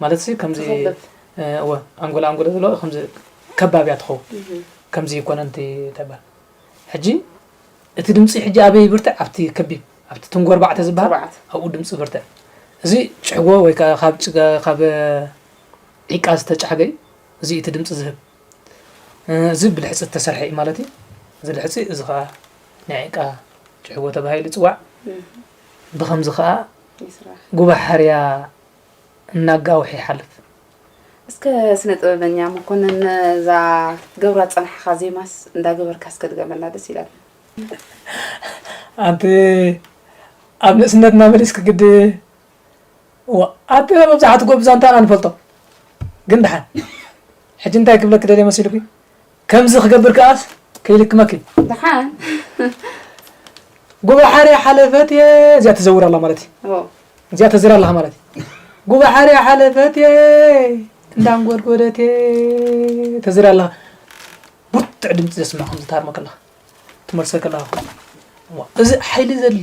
ማለት ሲ ከምዚ፣ ትኸብብ። እ፣ እወ፣ ኣንጎላ ኣንጎላ ዘለዎ ከምዚ ከባብ እያ ትኸውን። እህ። ከምዚ ይኮነን እቲ ተባ-፣ ሕጂ እቲ ድምፂ ሕጂ ኣበይ ይብርትዕ? ኣብቲ ከቢብ፣ ኣብቲ ትንጎ ኣርባዕተ ዝበሃል፣ ኣርባዕተ። ኣብኡ ድምፂ ይብርትዕ። እዚ ጭሕጎ ወይ ከዓ ካብ ጭ-፣ ካብ ዒቃ ዝተጫሕገ እዩ። እዚ እቲ ድምፂ ዝህብ። እ፣ እዚ ብልሕፂ ዝተሰርሐ እዩ ማለት እዩ። እዚ ልሕፂ፣ እዚ ከዓ ናይ ዒቃ ጭሕጎ ተባሂሉ ይፅዋዕ። እህ። ብኸምዚ ከዓ ይስራሕ። ጉባሓርያ እናጋውሐ ይሓልፍ። እስከ ስነ ጥበበኛ መኮንን፣ እዛ ገብራ ዝጸናሕካ ዜማስ እንዳገበርካ እስከ ድገመልና፣ ደስ ኢላትና። ኣንቲ ኣብ ንእስነትና መሊስኪ ግዲ፣ ዋ፣ ኣቲ መብዛሕትኡ ጎብዛ እንታና ንፈልጦ። ግን ደሓን፣ ሕጂ እንታይ ክብለኪ ደልየ መሲልኪ? ከምዚ ክገብር ከኣስ ከይልክመኪ። ደሓን። ጉባሓርያ ሓለፈት እየ፣ እዚኣ ተዘውር ኣላ ማለት እዩ። ኦ። እዚኣ ተዝር ኣለኻ ማለት እዩ። ጉባሓርያ ሓለፈት እየ፣ እንዳንጎድጎደት እየ፣ ተዝር ኣለኻ። ብርቱዕ ድምፂ ዘስምዕ ከምዚ ትሃርሞ ከለኻ፣ ትመልሶ ከለኻ። ዋ፣ እዚ ሓይሊ ዘድሊ።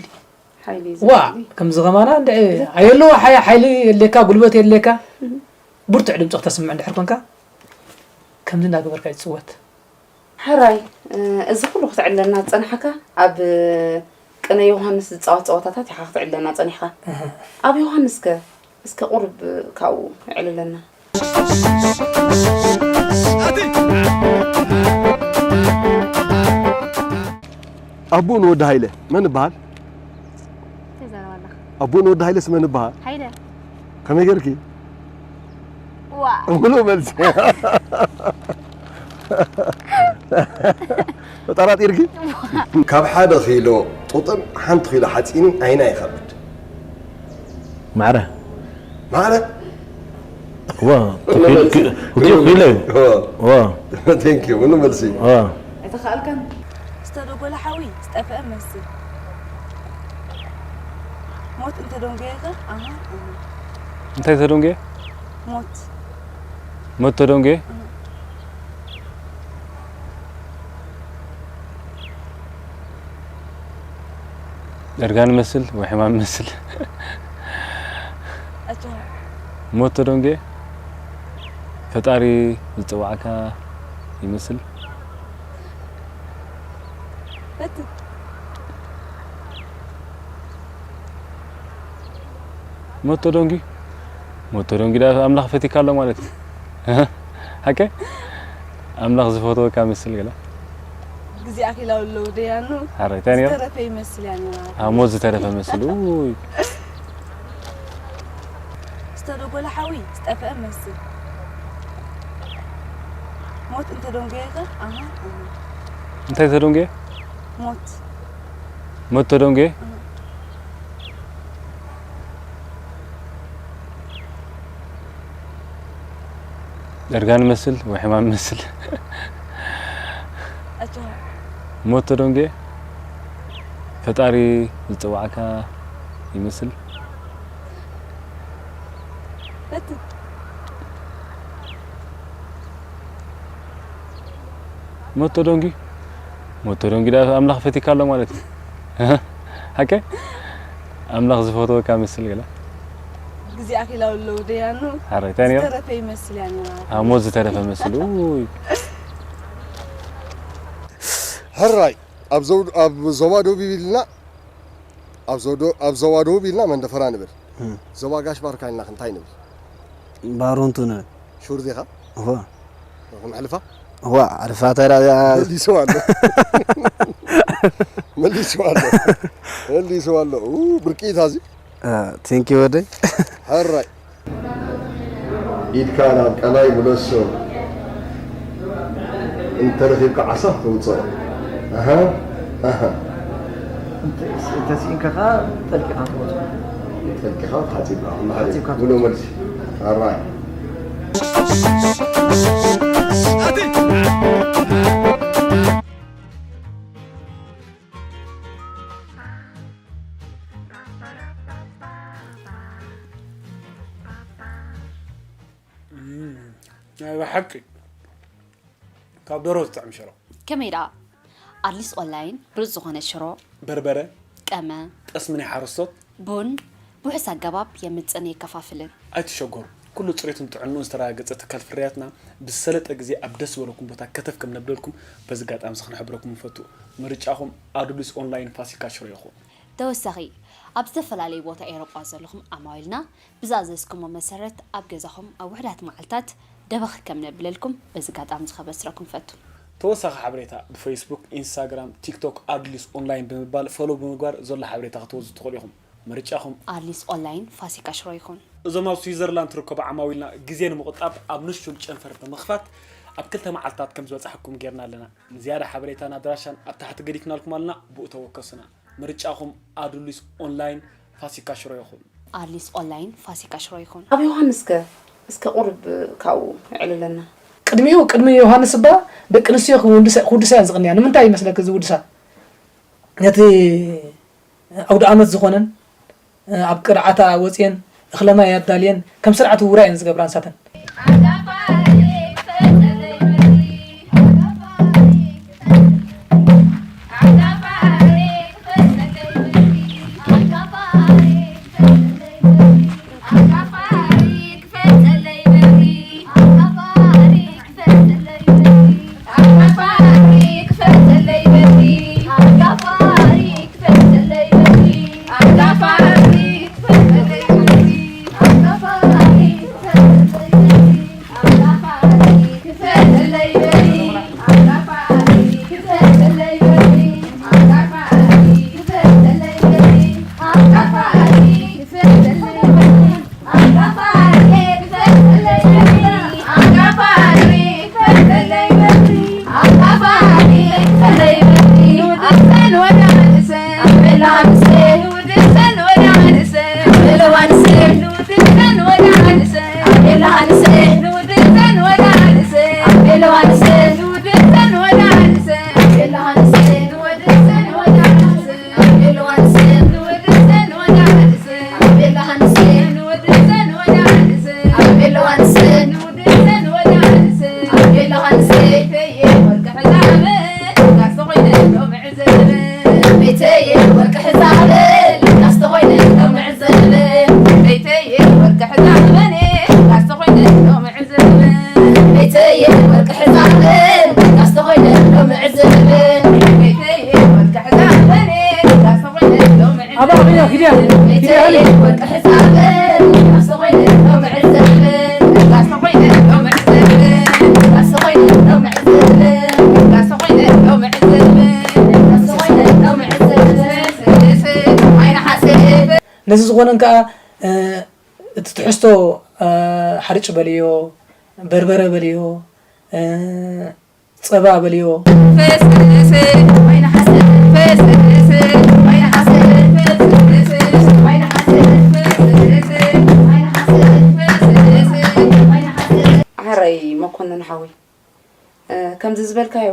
ሓይሊ ዋ፣ ዘድሊ። ከምዚ ከማና እንድዒ ኣየለዎ ሓይ-፣ ሓይሊ የድልየካ፣ ጉልበት የድልየካ። እህ። ብርቱዕ ድምፂ ክተስምዕ እንድሕር ኮንካ፣ ከምዚ እንዳገበርካ ይፅወት። ሕራይ፣ እ፣ እዚ ኩሉ ክትዕለልና ዝጸናሕካ ኣብ ቅነ ዮሃንስ ዝጻወት ጸወታታት ኢኻ ክትዕለልና ጸኒሕካ። እህ። ኣብ ዮሃንስ ከ? እስከ ቁሩብ ካብኡ ዕልለና። ኣቦኡ ንወዲ ሃይለ መን ይበሃል? እንታይ ዘረባ ኣለኻ? ኣቦኡ ንወዲ ሃይለስ መን ይበሃል? ሃይለ። ከመይ ጌርኪ? ዋ። ምሉእ መልሲ። ተጠራጢርኪ? ካብ ሓደ ኪሎ ጡጥን ሓንቲ ኪሎ ሓፂንን ኣይና ይኸብድ? ማዕረ። ማዕረ? ዋ፣ ክልተ ኪሎ እዩ። ዋ። ዋ። Thank you። ምሉእ መልሲ። ዋ። ኣይተኻእልካን። ዝተደጎለ ሓዊ ዝጠፍአ መስል። ሞት እንተደንጎየካ፣ ኣሃ፣ ኣሃ። እንታይ ተደንጎየ? ሞት። ሞት ተደንጎየ? ኣሃ። እርጋን መስል ወይ ሕማም መስል? ኣጆኻ። ሞት ተደንጎየ? ፈጣሪ ዝጽዋዕካ ይመስል። ፈቲ። ሞት ተደንጉ? ሞት ተደንጉ ዳ ኣምላኽ ፈቲካ ኣሎ ማለት እዩ። ሓቀ? ኣምላኽ ዝፈትወካ መስል ገለ? ግዜ ኣኺላ ኣሎ ደያኑ። ሓራይ፣ እንታይ ነይሩ? ዝተረፈ ይመስል ያኒ ማለት አ፣ እዩ። ሞት ዝተረፈ መስል። ኡይ። ዝተደጎለ ሓዊ ዝጠፍአ መስል። ሞት እንተደንጎየካ፣ ኣሃ፣ ኣሃ። እንታይ ተደንጎየ? ሞት። ሞት ተደንጎየ? ኣሃ። እርጋን መስል ወይ ሕማም መስል? ኣጆኻ። ሞት ተደንጎየ? ፈጣሪ ዝጽዋዕካ ይመስል? ፈቲ። ሞት ተደንጉ? ሞት ተደንጉ ዳ ኣምላኽ ፈቲካ ኣሎ ማለት እዩ። ሓቀ? ኣምላኽ ዝፈትወካ መስል ገለ? ግዜ ኣኺላ ኣሎ ደያኑ። ሓራይ፣ እንታይ ነይሩ? ዝተረፈ ይመስል ያኒ ማለት አ፣ እዩ። ሞት ዝተረፈ መስል። ኡይ። ሕራይ፣ ኣብ ዘው-፣ ኣብ ዞባ ደቡብ ኢልና ኣብ ዞዶ-፣ ኣብ ዞባ ደቡብ ኢልና መንደፈራ ንብል። እም። ዞባ ጋሽ ባርካ ኢልና እንታይ ንብል? ባሮንቱ ንብል። ሹር ዜኻ? እዋ። ኹም ሕልፋ? እዋ፣ ዓርፋታ ኢላ እዚኣ። መሊሱ ኣሎ። መሊሱ ኣሎ። መሊሱ ኣሎ። ኡ፣ ብርቂታ እዚ። እ፣ ቴንኪ ወደይ። ሕራይ። ኢድካ ናብ ቀላይ ምለሶ። እንተረኺብካ ዓሳ ተውፅኦ። ኣሃ፣ ኣሃ። እንተሲኢንካ ከዓ ጠልቂኻ ትወፅኦ። ጠልቂኻ ተሓፂብካ። ኩሉ ሓደ ተሓፂብካ ሙሉእ መልሲ። ኣራይ። ናይ ብሓቂ ካብ ደሮ ዝጥዕም ሽሮ። ከመይ ደኣ? ኣድሊስ ኦንላይን ብሉጽ ዝኾነ ሽሮ፣ በርበረ፣ ቀመ፣ ጠስሚ ናይ ሓረስቶት፣ ቡን ብውሑስ ኣገባብ የምጽእን የከፋፍልን። ኣይትሸገሩ። ኩሉ ጽሬቱን ጥዕንኡን ዝተረጋገጸ ትካል ፍርያትና ብዝሰለጠ ግዜ ኣብ ደስ ዝበለኩም ቦታ ከተፍ ከም ነብለልኩም በዚ ኣጋጣሚ እዚ ክንሕብረኩም ንፈቱ። ምርጫኹም ኣዱሊስ ኦንላይን ፋሲካ ሽሮ ይኹን። ተወሳኺ፣ ኣብ ዝተፈላለዩ ቦታ ኤውሮጳ ዘለኹም ዓማዊልና ብዝኣዘዝኩሞ መሰረት ኣብ ገዛኹም ኣብ ውሑዳት መዓልታት ደበኽ ከም ነብለልኩም በዚ ኣጋጣሚ እዚ ከበስረኩም እፈቱ። ተወሳኺ ሓበሬታ ብፌስቡክ፣ ኢንስታግራም፣ ቲክቶክ ኣዱሊስ ኦንላይን ብምባል ፎሎው ብምግባር ዘሎ ሓበሬታ ክትወስዱ ትኽእሉ ኢኹም። ምርጫኹም። ኣድሊስ ኦንላይን ፋሲካ ሽሮ ይኹን። እዞም ኣብ ስዊዘርላንድ ትርከቡ ዓማዊልና ግዜ ንምቑጣብ ኣብ ንሹል ጨንፈር ብምኽፋት ኣብ ክልተ መዓልታት ከም ዝበጻሕኩም ጌርና ኣለና። ንዝያዳ ሓበሬታን ኣድራሻን ኣብ ታሕቲ ገዲፍናልኩም ኣለና፣ ብኡ ተወከሱና። ምርጫኹም ኣዱሊስ ኦንላይን ፋሲካ ሽሮ ይኹን። ኣድሊስ ኦንላይን ፋሲካ ሽሮ ይኹን። ኣብ ዮሃንስከ እስከ ቁሩብ ካብኡ የዕልለና። ቅድሚኡ ቅድሚ ዮሃንስ እባ ደቂ ኣንስትዮ ክውድሳ ክውድሳ እየን ዝቕንያ። ንምንታይ ይመስለኪ ዝውድሳ? ነቲ ኣውደ ኣመት ዝኾነን ኣብ ቅርዓታ ወፅየን እኽለማይ ኣዳልየን ከም ስርዓት ውውራ እየን ዝገብራ ንሳተን። ነዚ ዝኾነን ከዓ እቲ ትሕዝቶ ሓርጭ በልዮ፣ በርበረ በልዮ፣ ጸባ በልዮ። ሕራይ መኮነን ሓወይ፣ ከምዚ ዝበልካዮ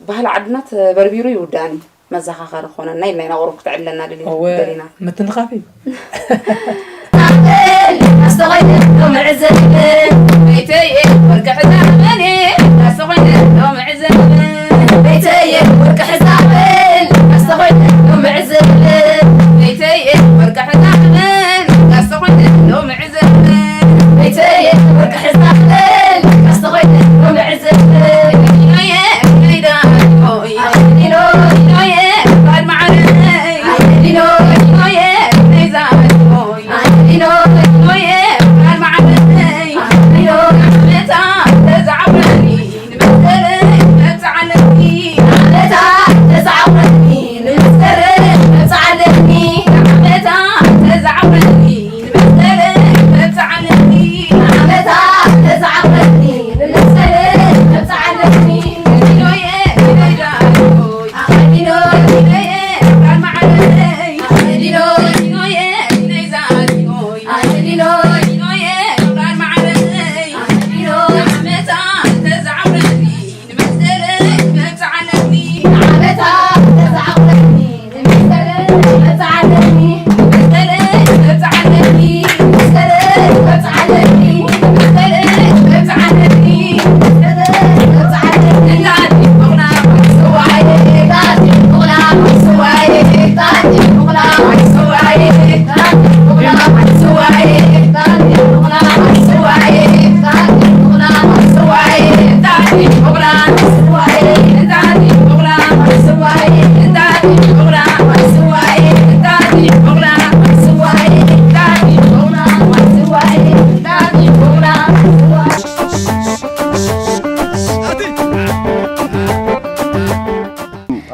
ባህሊ ዓድና ተበርቢሩ ይውዳእን እዩ። መዘኻኸሪ ክኾነና ኢልና ኢና ቁሩብ ክተዕልለና ደሊና እወ ደሊና። ምትንኻፍ እዩ።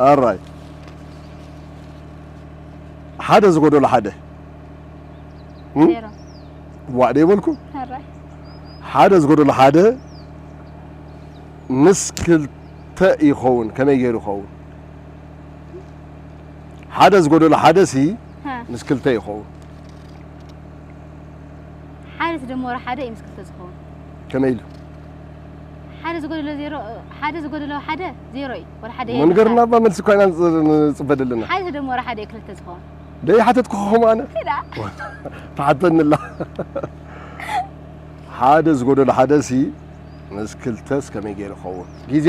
ኣራይ ሓደ ዝጎደሎ ሓደ እም? ዜሮ። ዋዕ ደይበልኩ። ኣራይ ሓደ ዝጎደሎ ሓደ ምስ ክልተ ይኸውን። ከመይ ገይሩ ይኸውን? ሓደ ዝጎደሎ ሓደ ሲ ሃ። ምስ ክልተ ይኸውን። ሓደ ዝደመሮ ሓደ እዩ ምስ ክልተ ዝኸውን። ከመይ ኢሉ? ሓደ ዝጎደሎ ዜሮ፣ ሓደ ዝጎደሎ ሓደ ዜሮ እዩ። ወላ ሓደ የለን። መንገርና እባ መልሲ እኳ ኢና ንጽ-፣ ንጽበ ዘለና። ሓደ ዝደመሮ ሓደ እዩ ክልተ ዝኸውን። ደይ ሓተትኩኹም ኣነ። ኪዳ። ተሓተንላ። ሓደ ዝጎደሎ ሓደ ሲ ምስ ክልተስ ከመይ ገይሩ ይኸውን? ግዜ።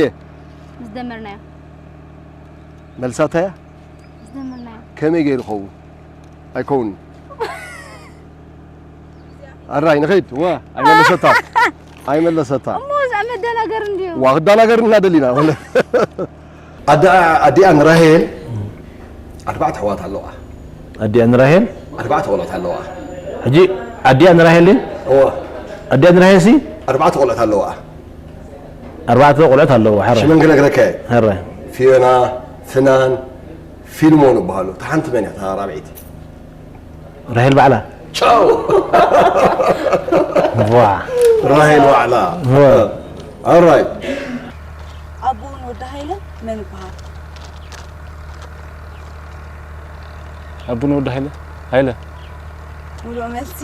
ምስ ደመርናዮ። መልሳታያ? ምስ ደመርናዮ። ከመይ ገይሩ ይኸውን? ኣይከውንን። ኣራይ ንኸይድ። ዋ፣ ኣይመለሰታ። ኣይመለሰታ። እሞ እዛ መደናገር እንድዩ። ዋ፣ ክዳናገር እና ደሊና። ወለ። ኣደ-፣ ኣዲኣ ንራሄል ኣርባዕተ ኣሕዋት ኣለዋ። ኣዲኣ ንራሄል? ኣርባዕተ ቆልዑት ኣለዋ። ሕጂ ኣዲኣ ንራሄል ድዩ? እወ። ኣዲኣ ንራሄል ሲ? ኣርባዕተ ቆልዑት ኣለዋ። ኣርባዕተ ቆልዑት ኣለዋ፣ ሕራይ። ሽመን ክነግረካ እየ። ሕራይ። ፊዮና፣ ፍናን፣ ፊልሞን ይበሃሉ። እታ ሓንቲ መን እያ? እታ ራብዐይቲ። ራሄል ባዕላ። ቻው። ዋ። ራሄል ባዕላ። ዋ። ኣራይ። ኣቦኡ ንወዲ ሃይለ መን ይበሃል? ኣቦኡ ንወዲ ሃይለ? ሃይለ። ሙሉእ መልሲ።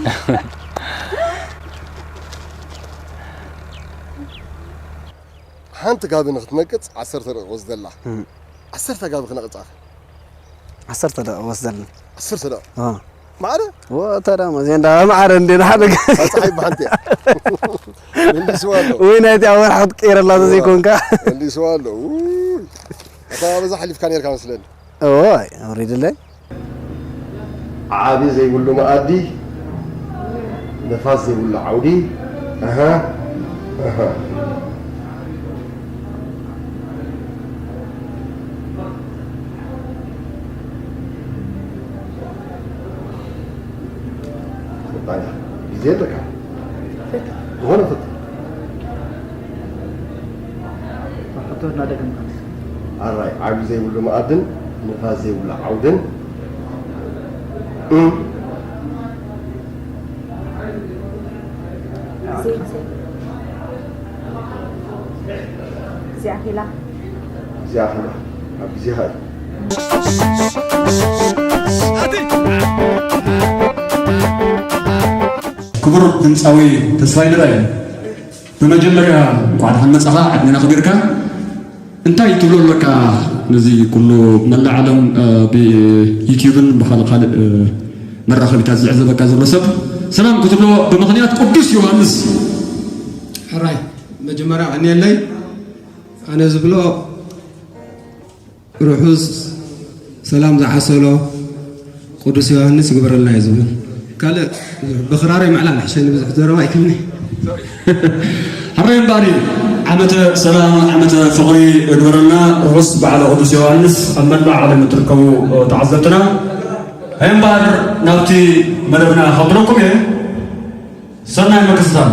ሓንቲ ጋቢ ንክትነቅጽ ዓሰርተ ደቂቕ ወስደላ። እም። ዓሰርተ ጋቢ ክነቕጻ። ዓሰርተ ደቂቕ ወስደልና። ዓሰርተ ደቂቕ? አ። ማዕረ? ወ-፣ ተዳ መ-፣ እዚኣ እንዳ ማዕረ እንዴ ንሓደ ገ-፣ ጸሓይ ብሓንቲ እያ። መሊስዋ ኣሎ። ወይ ናይቲ ኣብ ወርሒ ክትቀይረላ ተዘይኮንካ። መሊስዋ ኣሎ። ውይ። እታ በዛ ሓሊፍካ ነርካ መስለኒ። እዋይ፣ ኣውሪድለይ። ዓቢ ዘይብሉ መኣዲ፣ ንፋስ ዘይብሉ ዓውዲ። ኣሃ፣ ኣሃ። ስልጣን፣ ግዜ ኣለካ። ዝኾነ ፍት። ሕቶ እናደገምካ። ኣራይ፣ ዓቢ ዘይብሉ መኣድን ንፋስ ዘይብሉ ዓውድን። እም። ግዜ ኣኺላ። ግዜ ኣኺላ። ኣብ ግዜኻ እዩ። ክቡር ድምፃዊ ተስፋይ ንርኣየ፣ ብመጀመርያ እንኳዕ ደሓን መጻኻ፣ ዕድሜና ኣኽቢርካ። እንታይ ትብሎ ኣለካ ነዚ ኩሉ መላእ ዓለም፣ እ፣ ብዩትዩብን ብኻልእ ካልእ፣ እ፣ መራኸቢታት ዝዕዘበካ ዘሎ ሰብ ሰላም ክትብሎ ብምኽንያት ቅዱስ ዮሃንስ? ሕራይ መጀመርያ ቀንየለይ። ኣነ ዝብሎ ርሑስ ሰላም ዝዓሰሎ ቅዱስ ዮሃንስ ይግበረልና እዩ ዝብል። ካልእ ብኽራረይ ምዕላል ሕሸኒ፣ ብዙሕ ዘረባ ኣይክልኒ። ሕራይ እምበኣር፣ ዓመተ ሰላም፣ ዓመተ ፍቕሪ እግበረልና። ርሑስ በዓለ ቅዱስ ዮሃንስ ኣብ መላእ ዓለም እትርከቡ ተዓዘብትና። ሕራይ እምበኣር፣ ናብቲ መደብና ከብለኩም እየ። ሰናይ ምክትታል።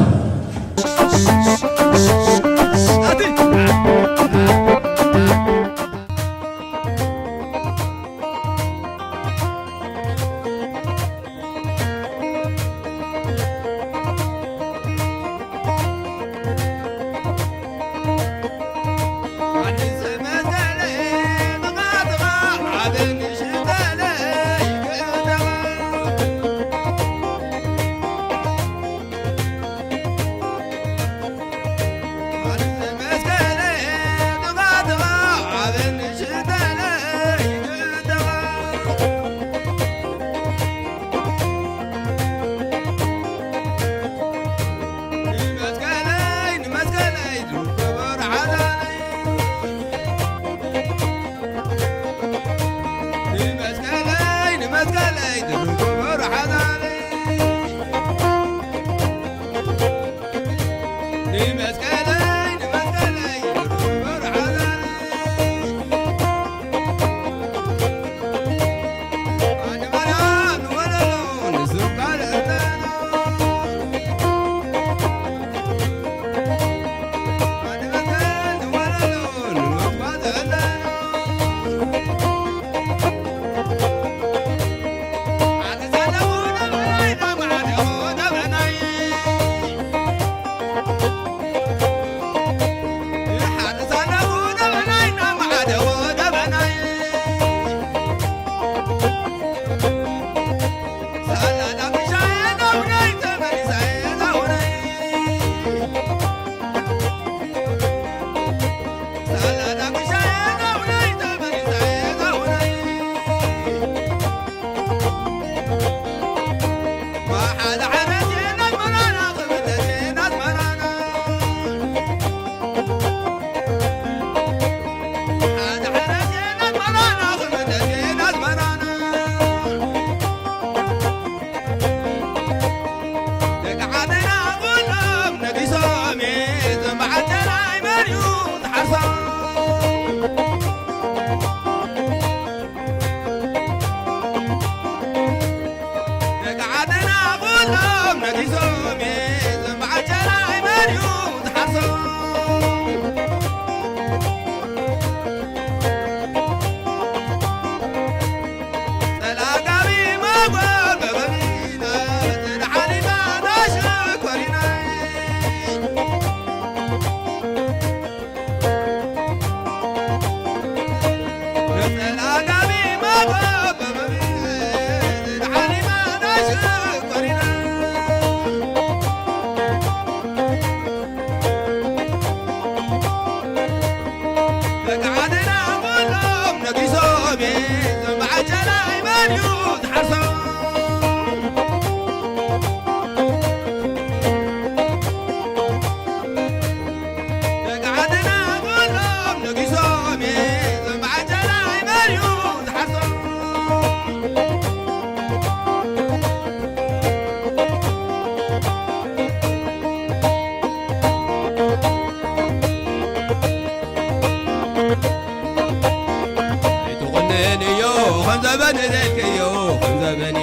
ኣይትኹንን እዩ ከም ዘበን ዘልክዮ ከም ዘበኒ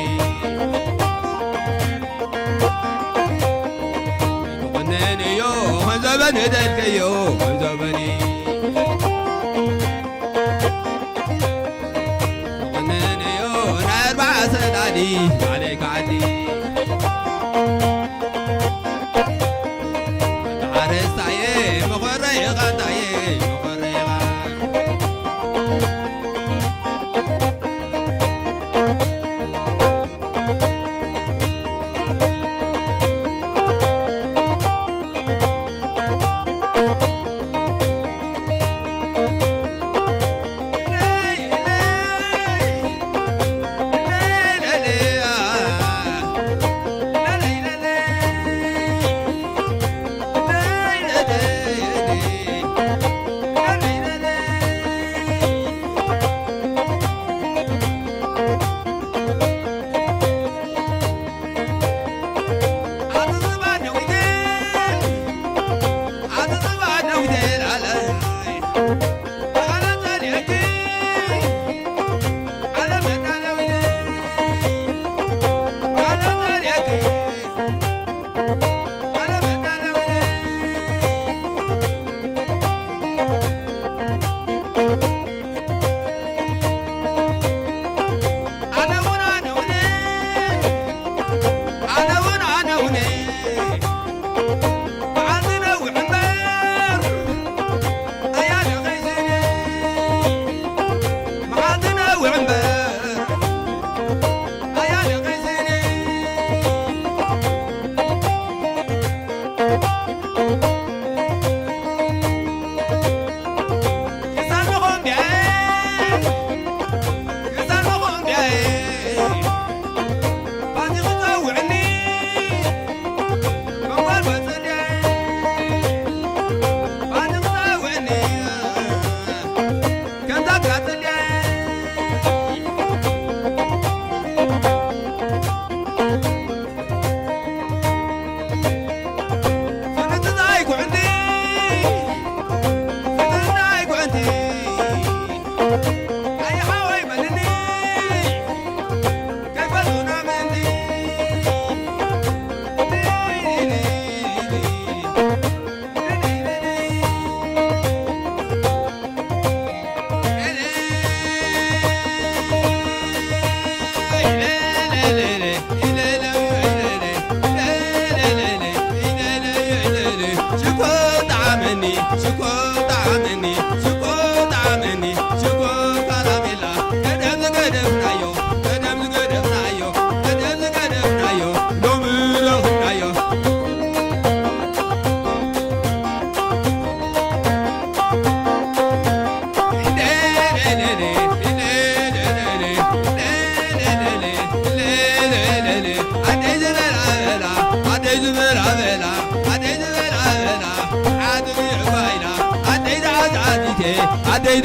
ኣይትኹንን እዩ ከም ዘበን ዘልክዮ ከም ዘበኒ ኣይትኹንን እዩ ናይ ኣርባዓ ሰላዲ ማለይ ከዓዲ ሓረስታየ መኾረይ ቓንታየ መኾረይ ቓ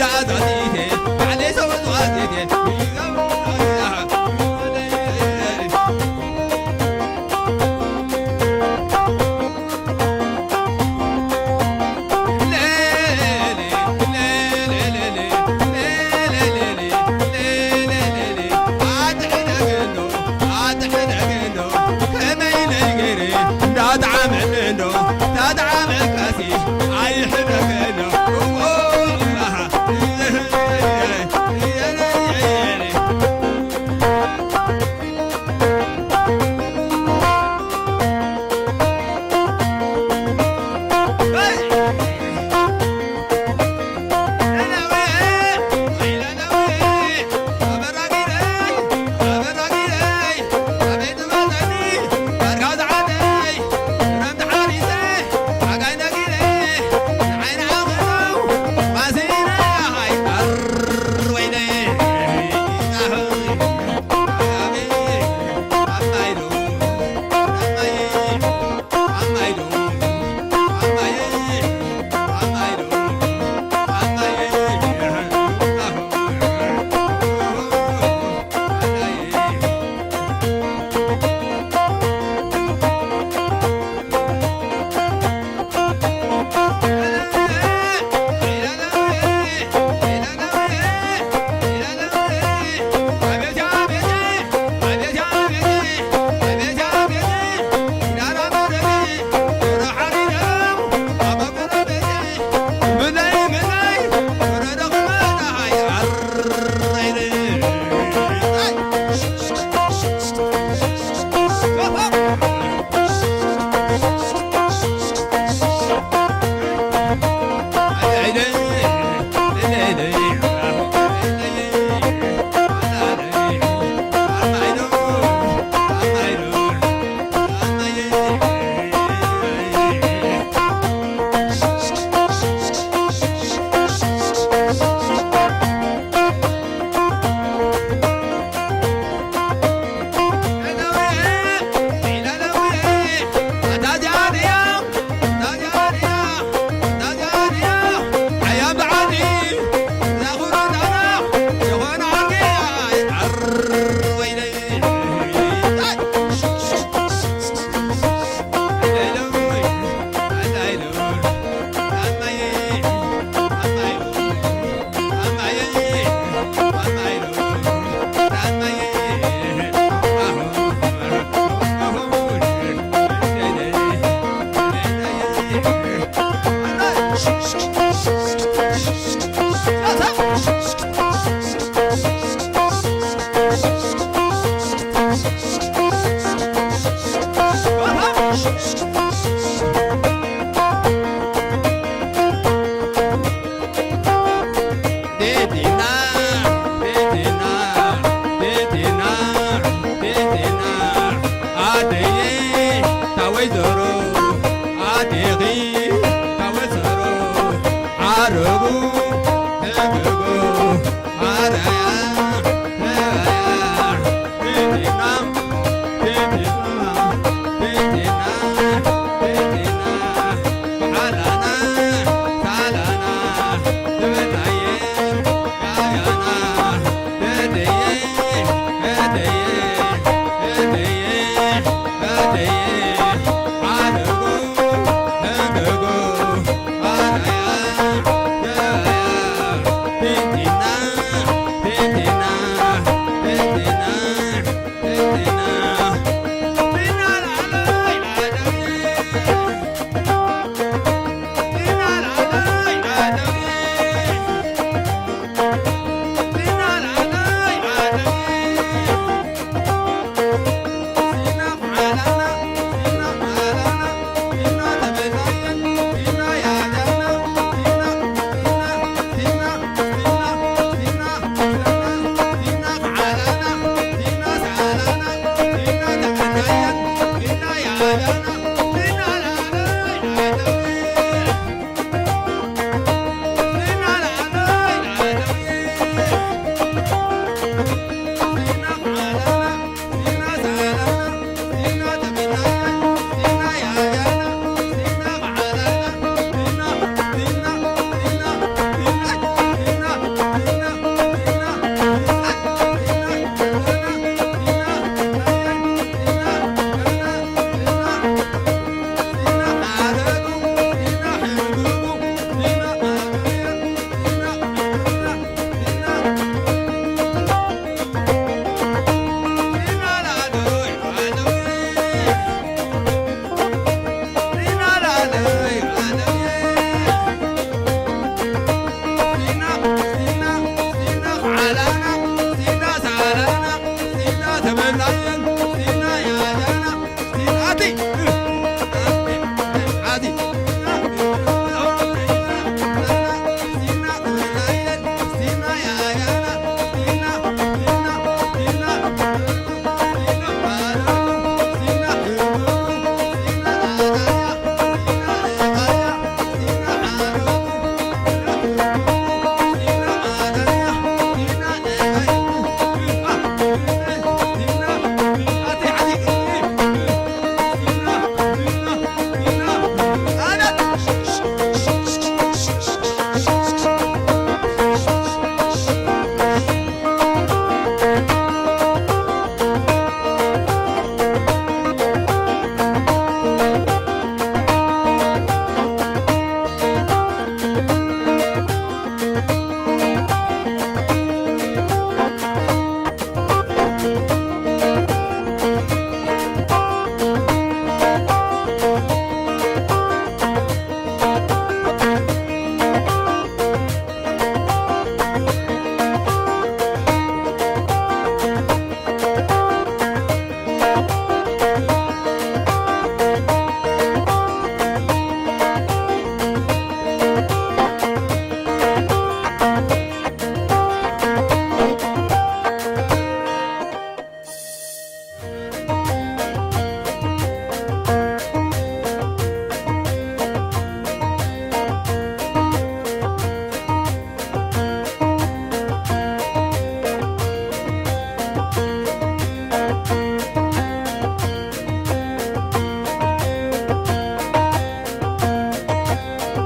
ደኣ ዛዚተ፣ ባዕለይ ሰው ዛዚተ፣ እንዳጣዓመኒ እንዶ እንዳጣዓመካሲ ኣይሕደገ እንዶ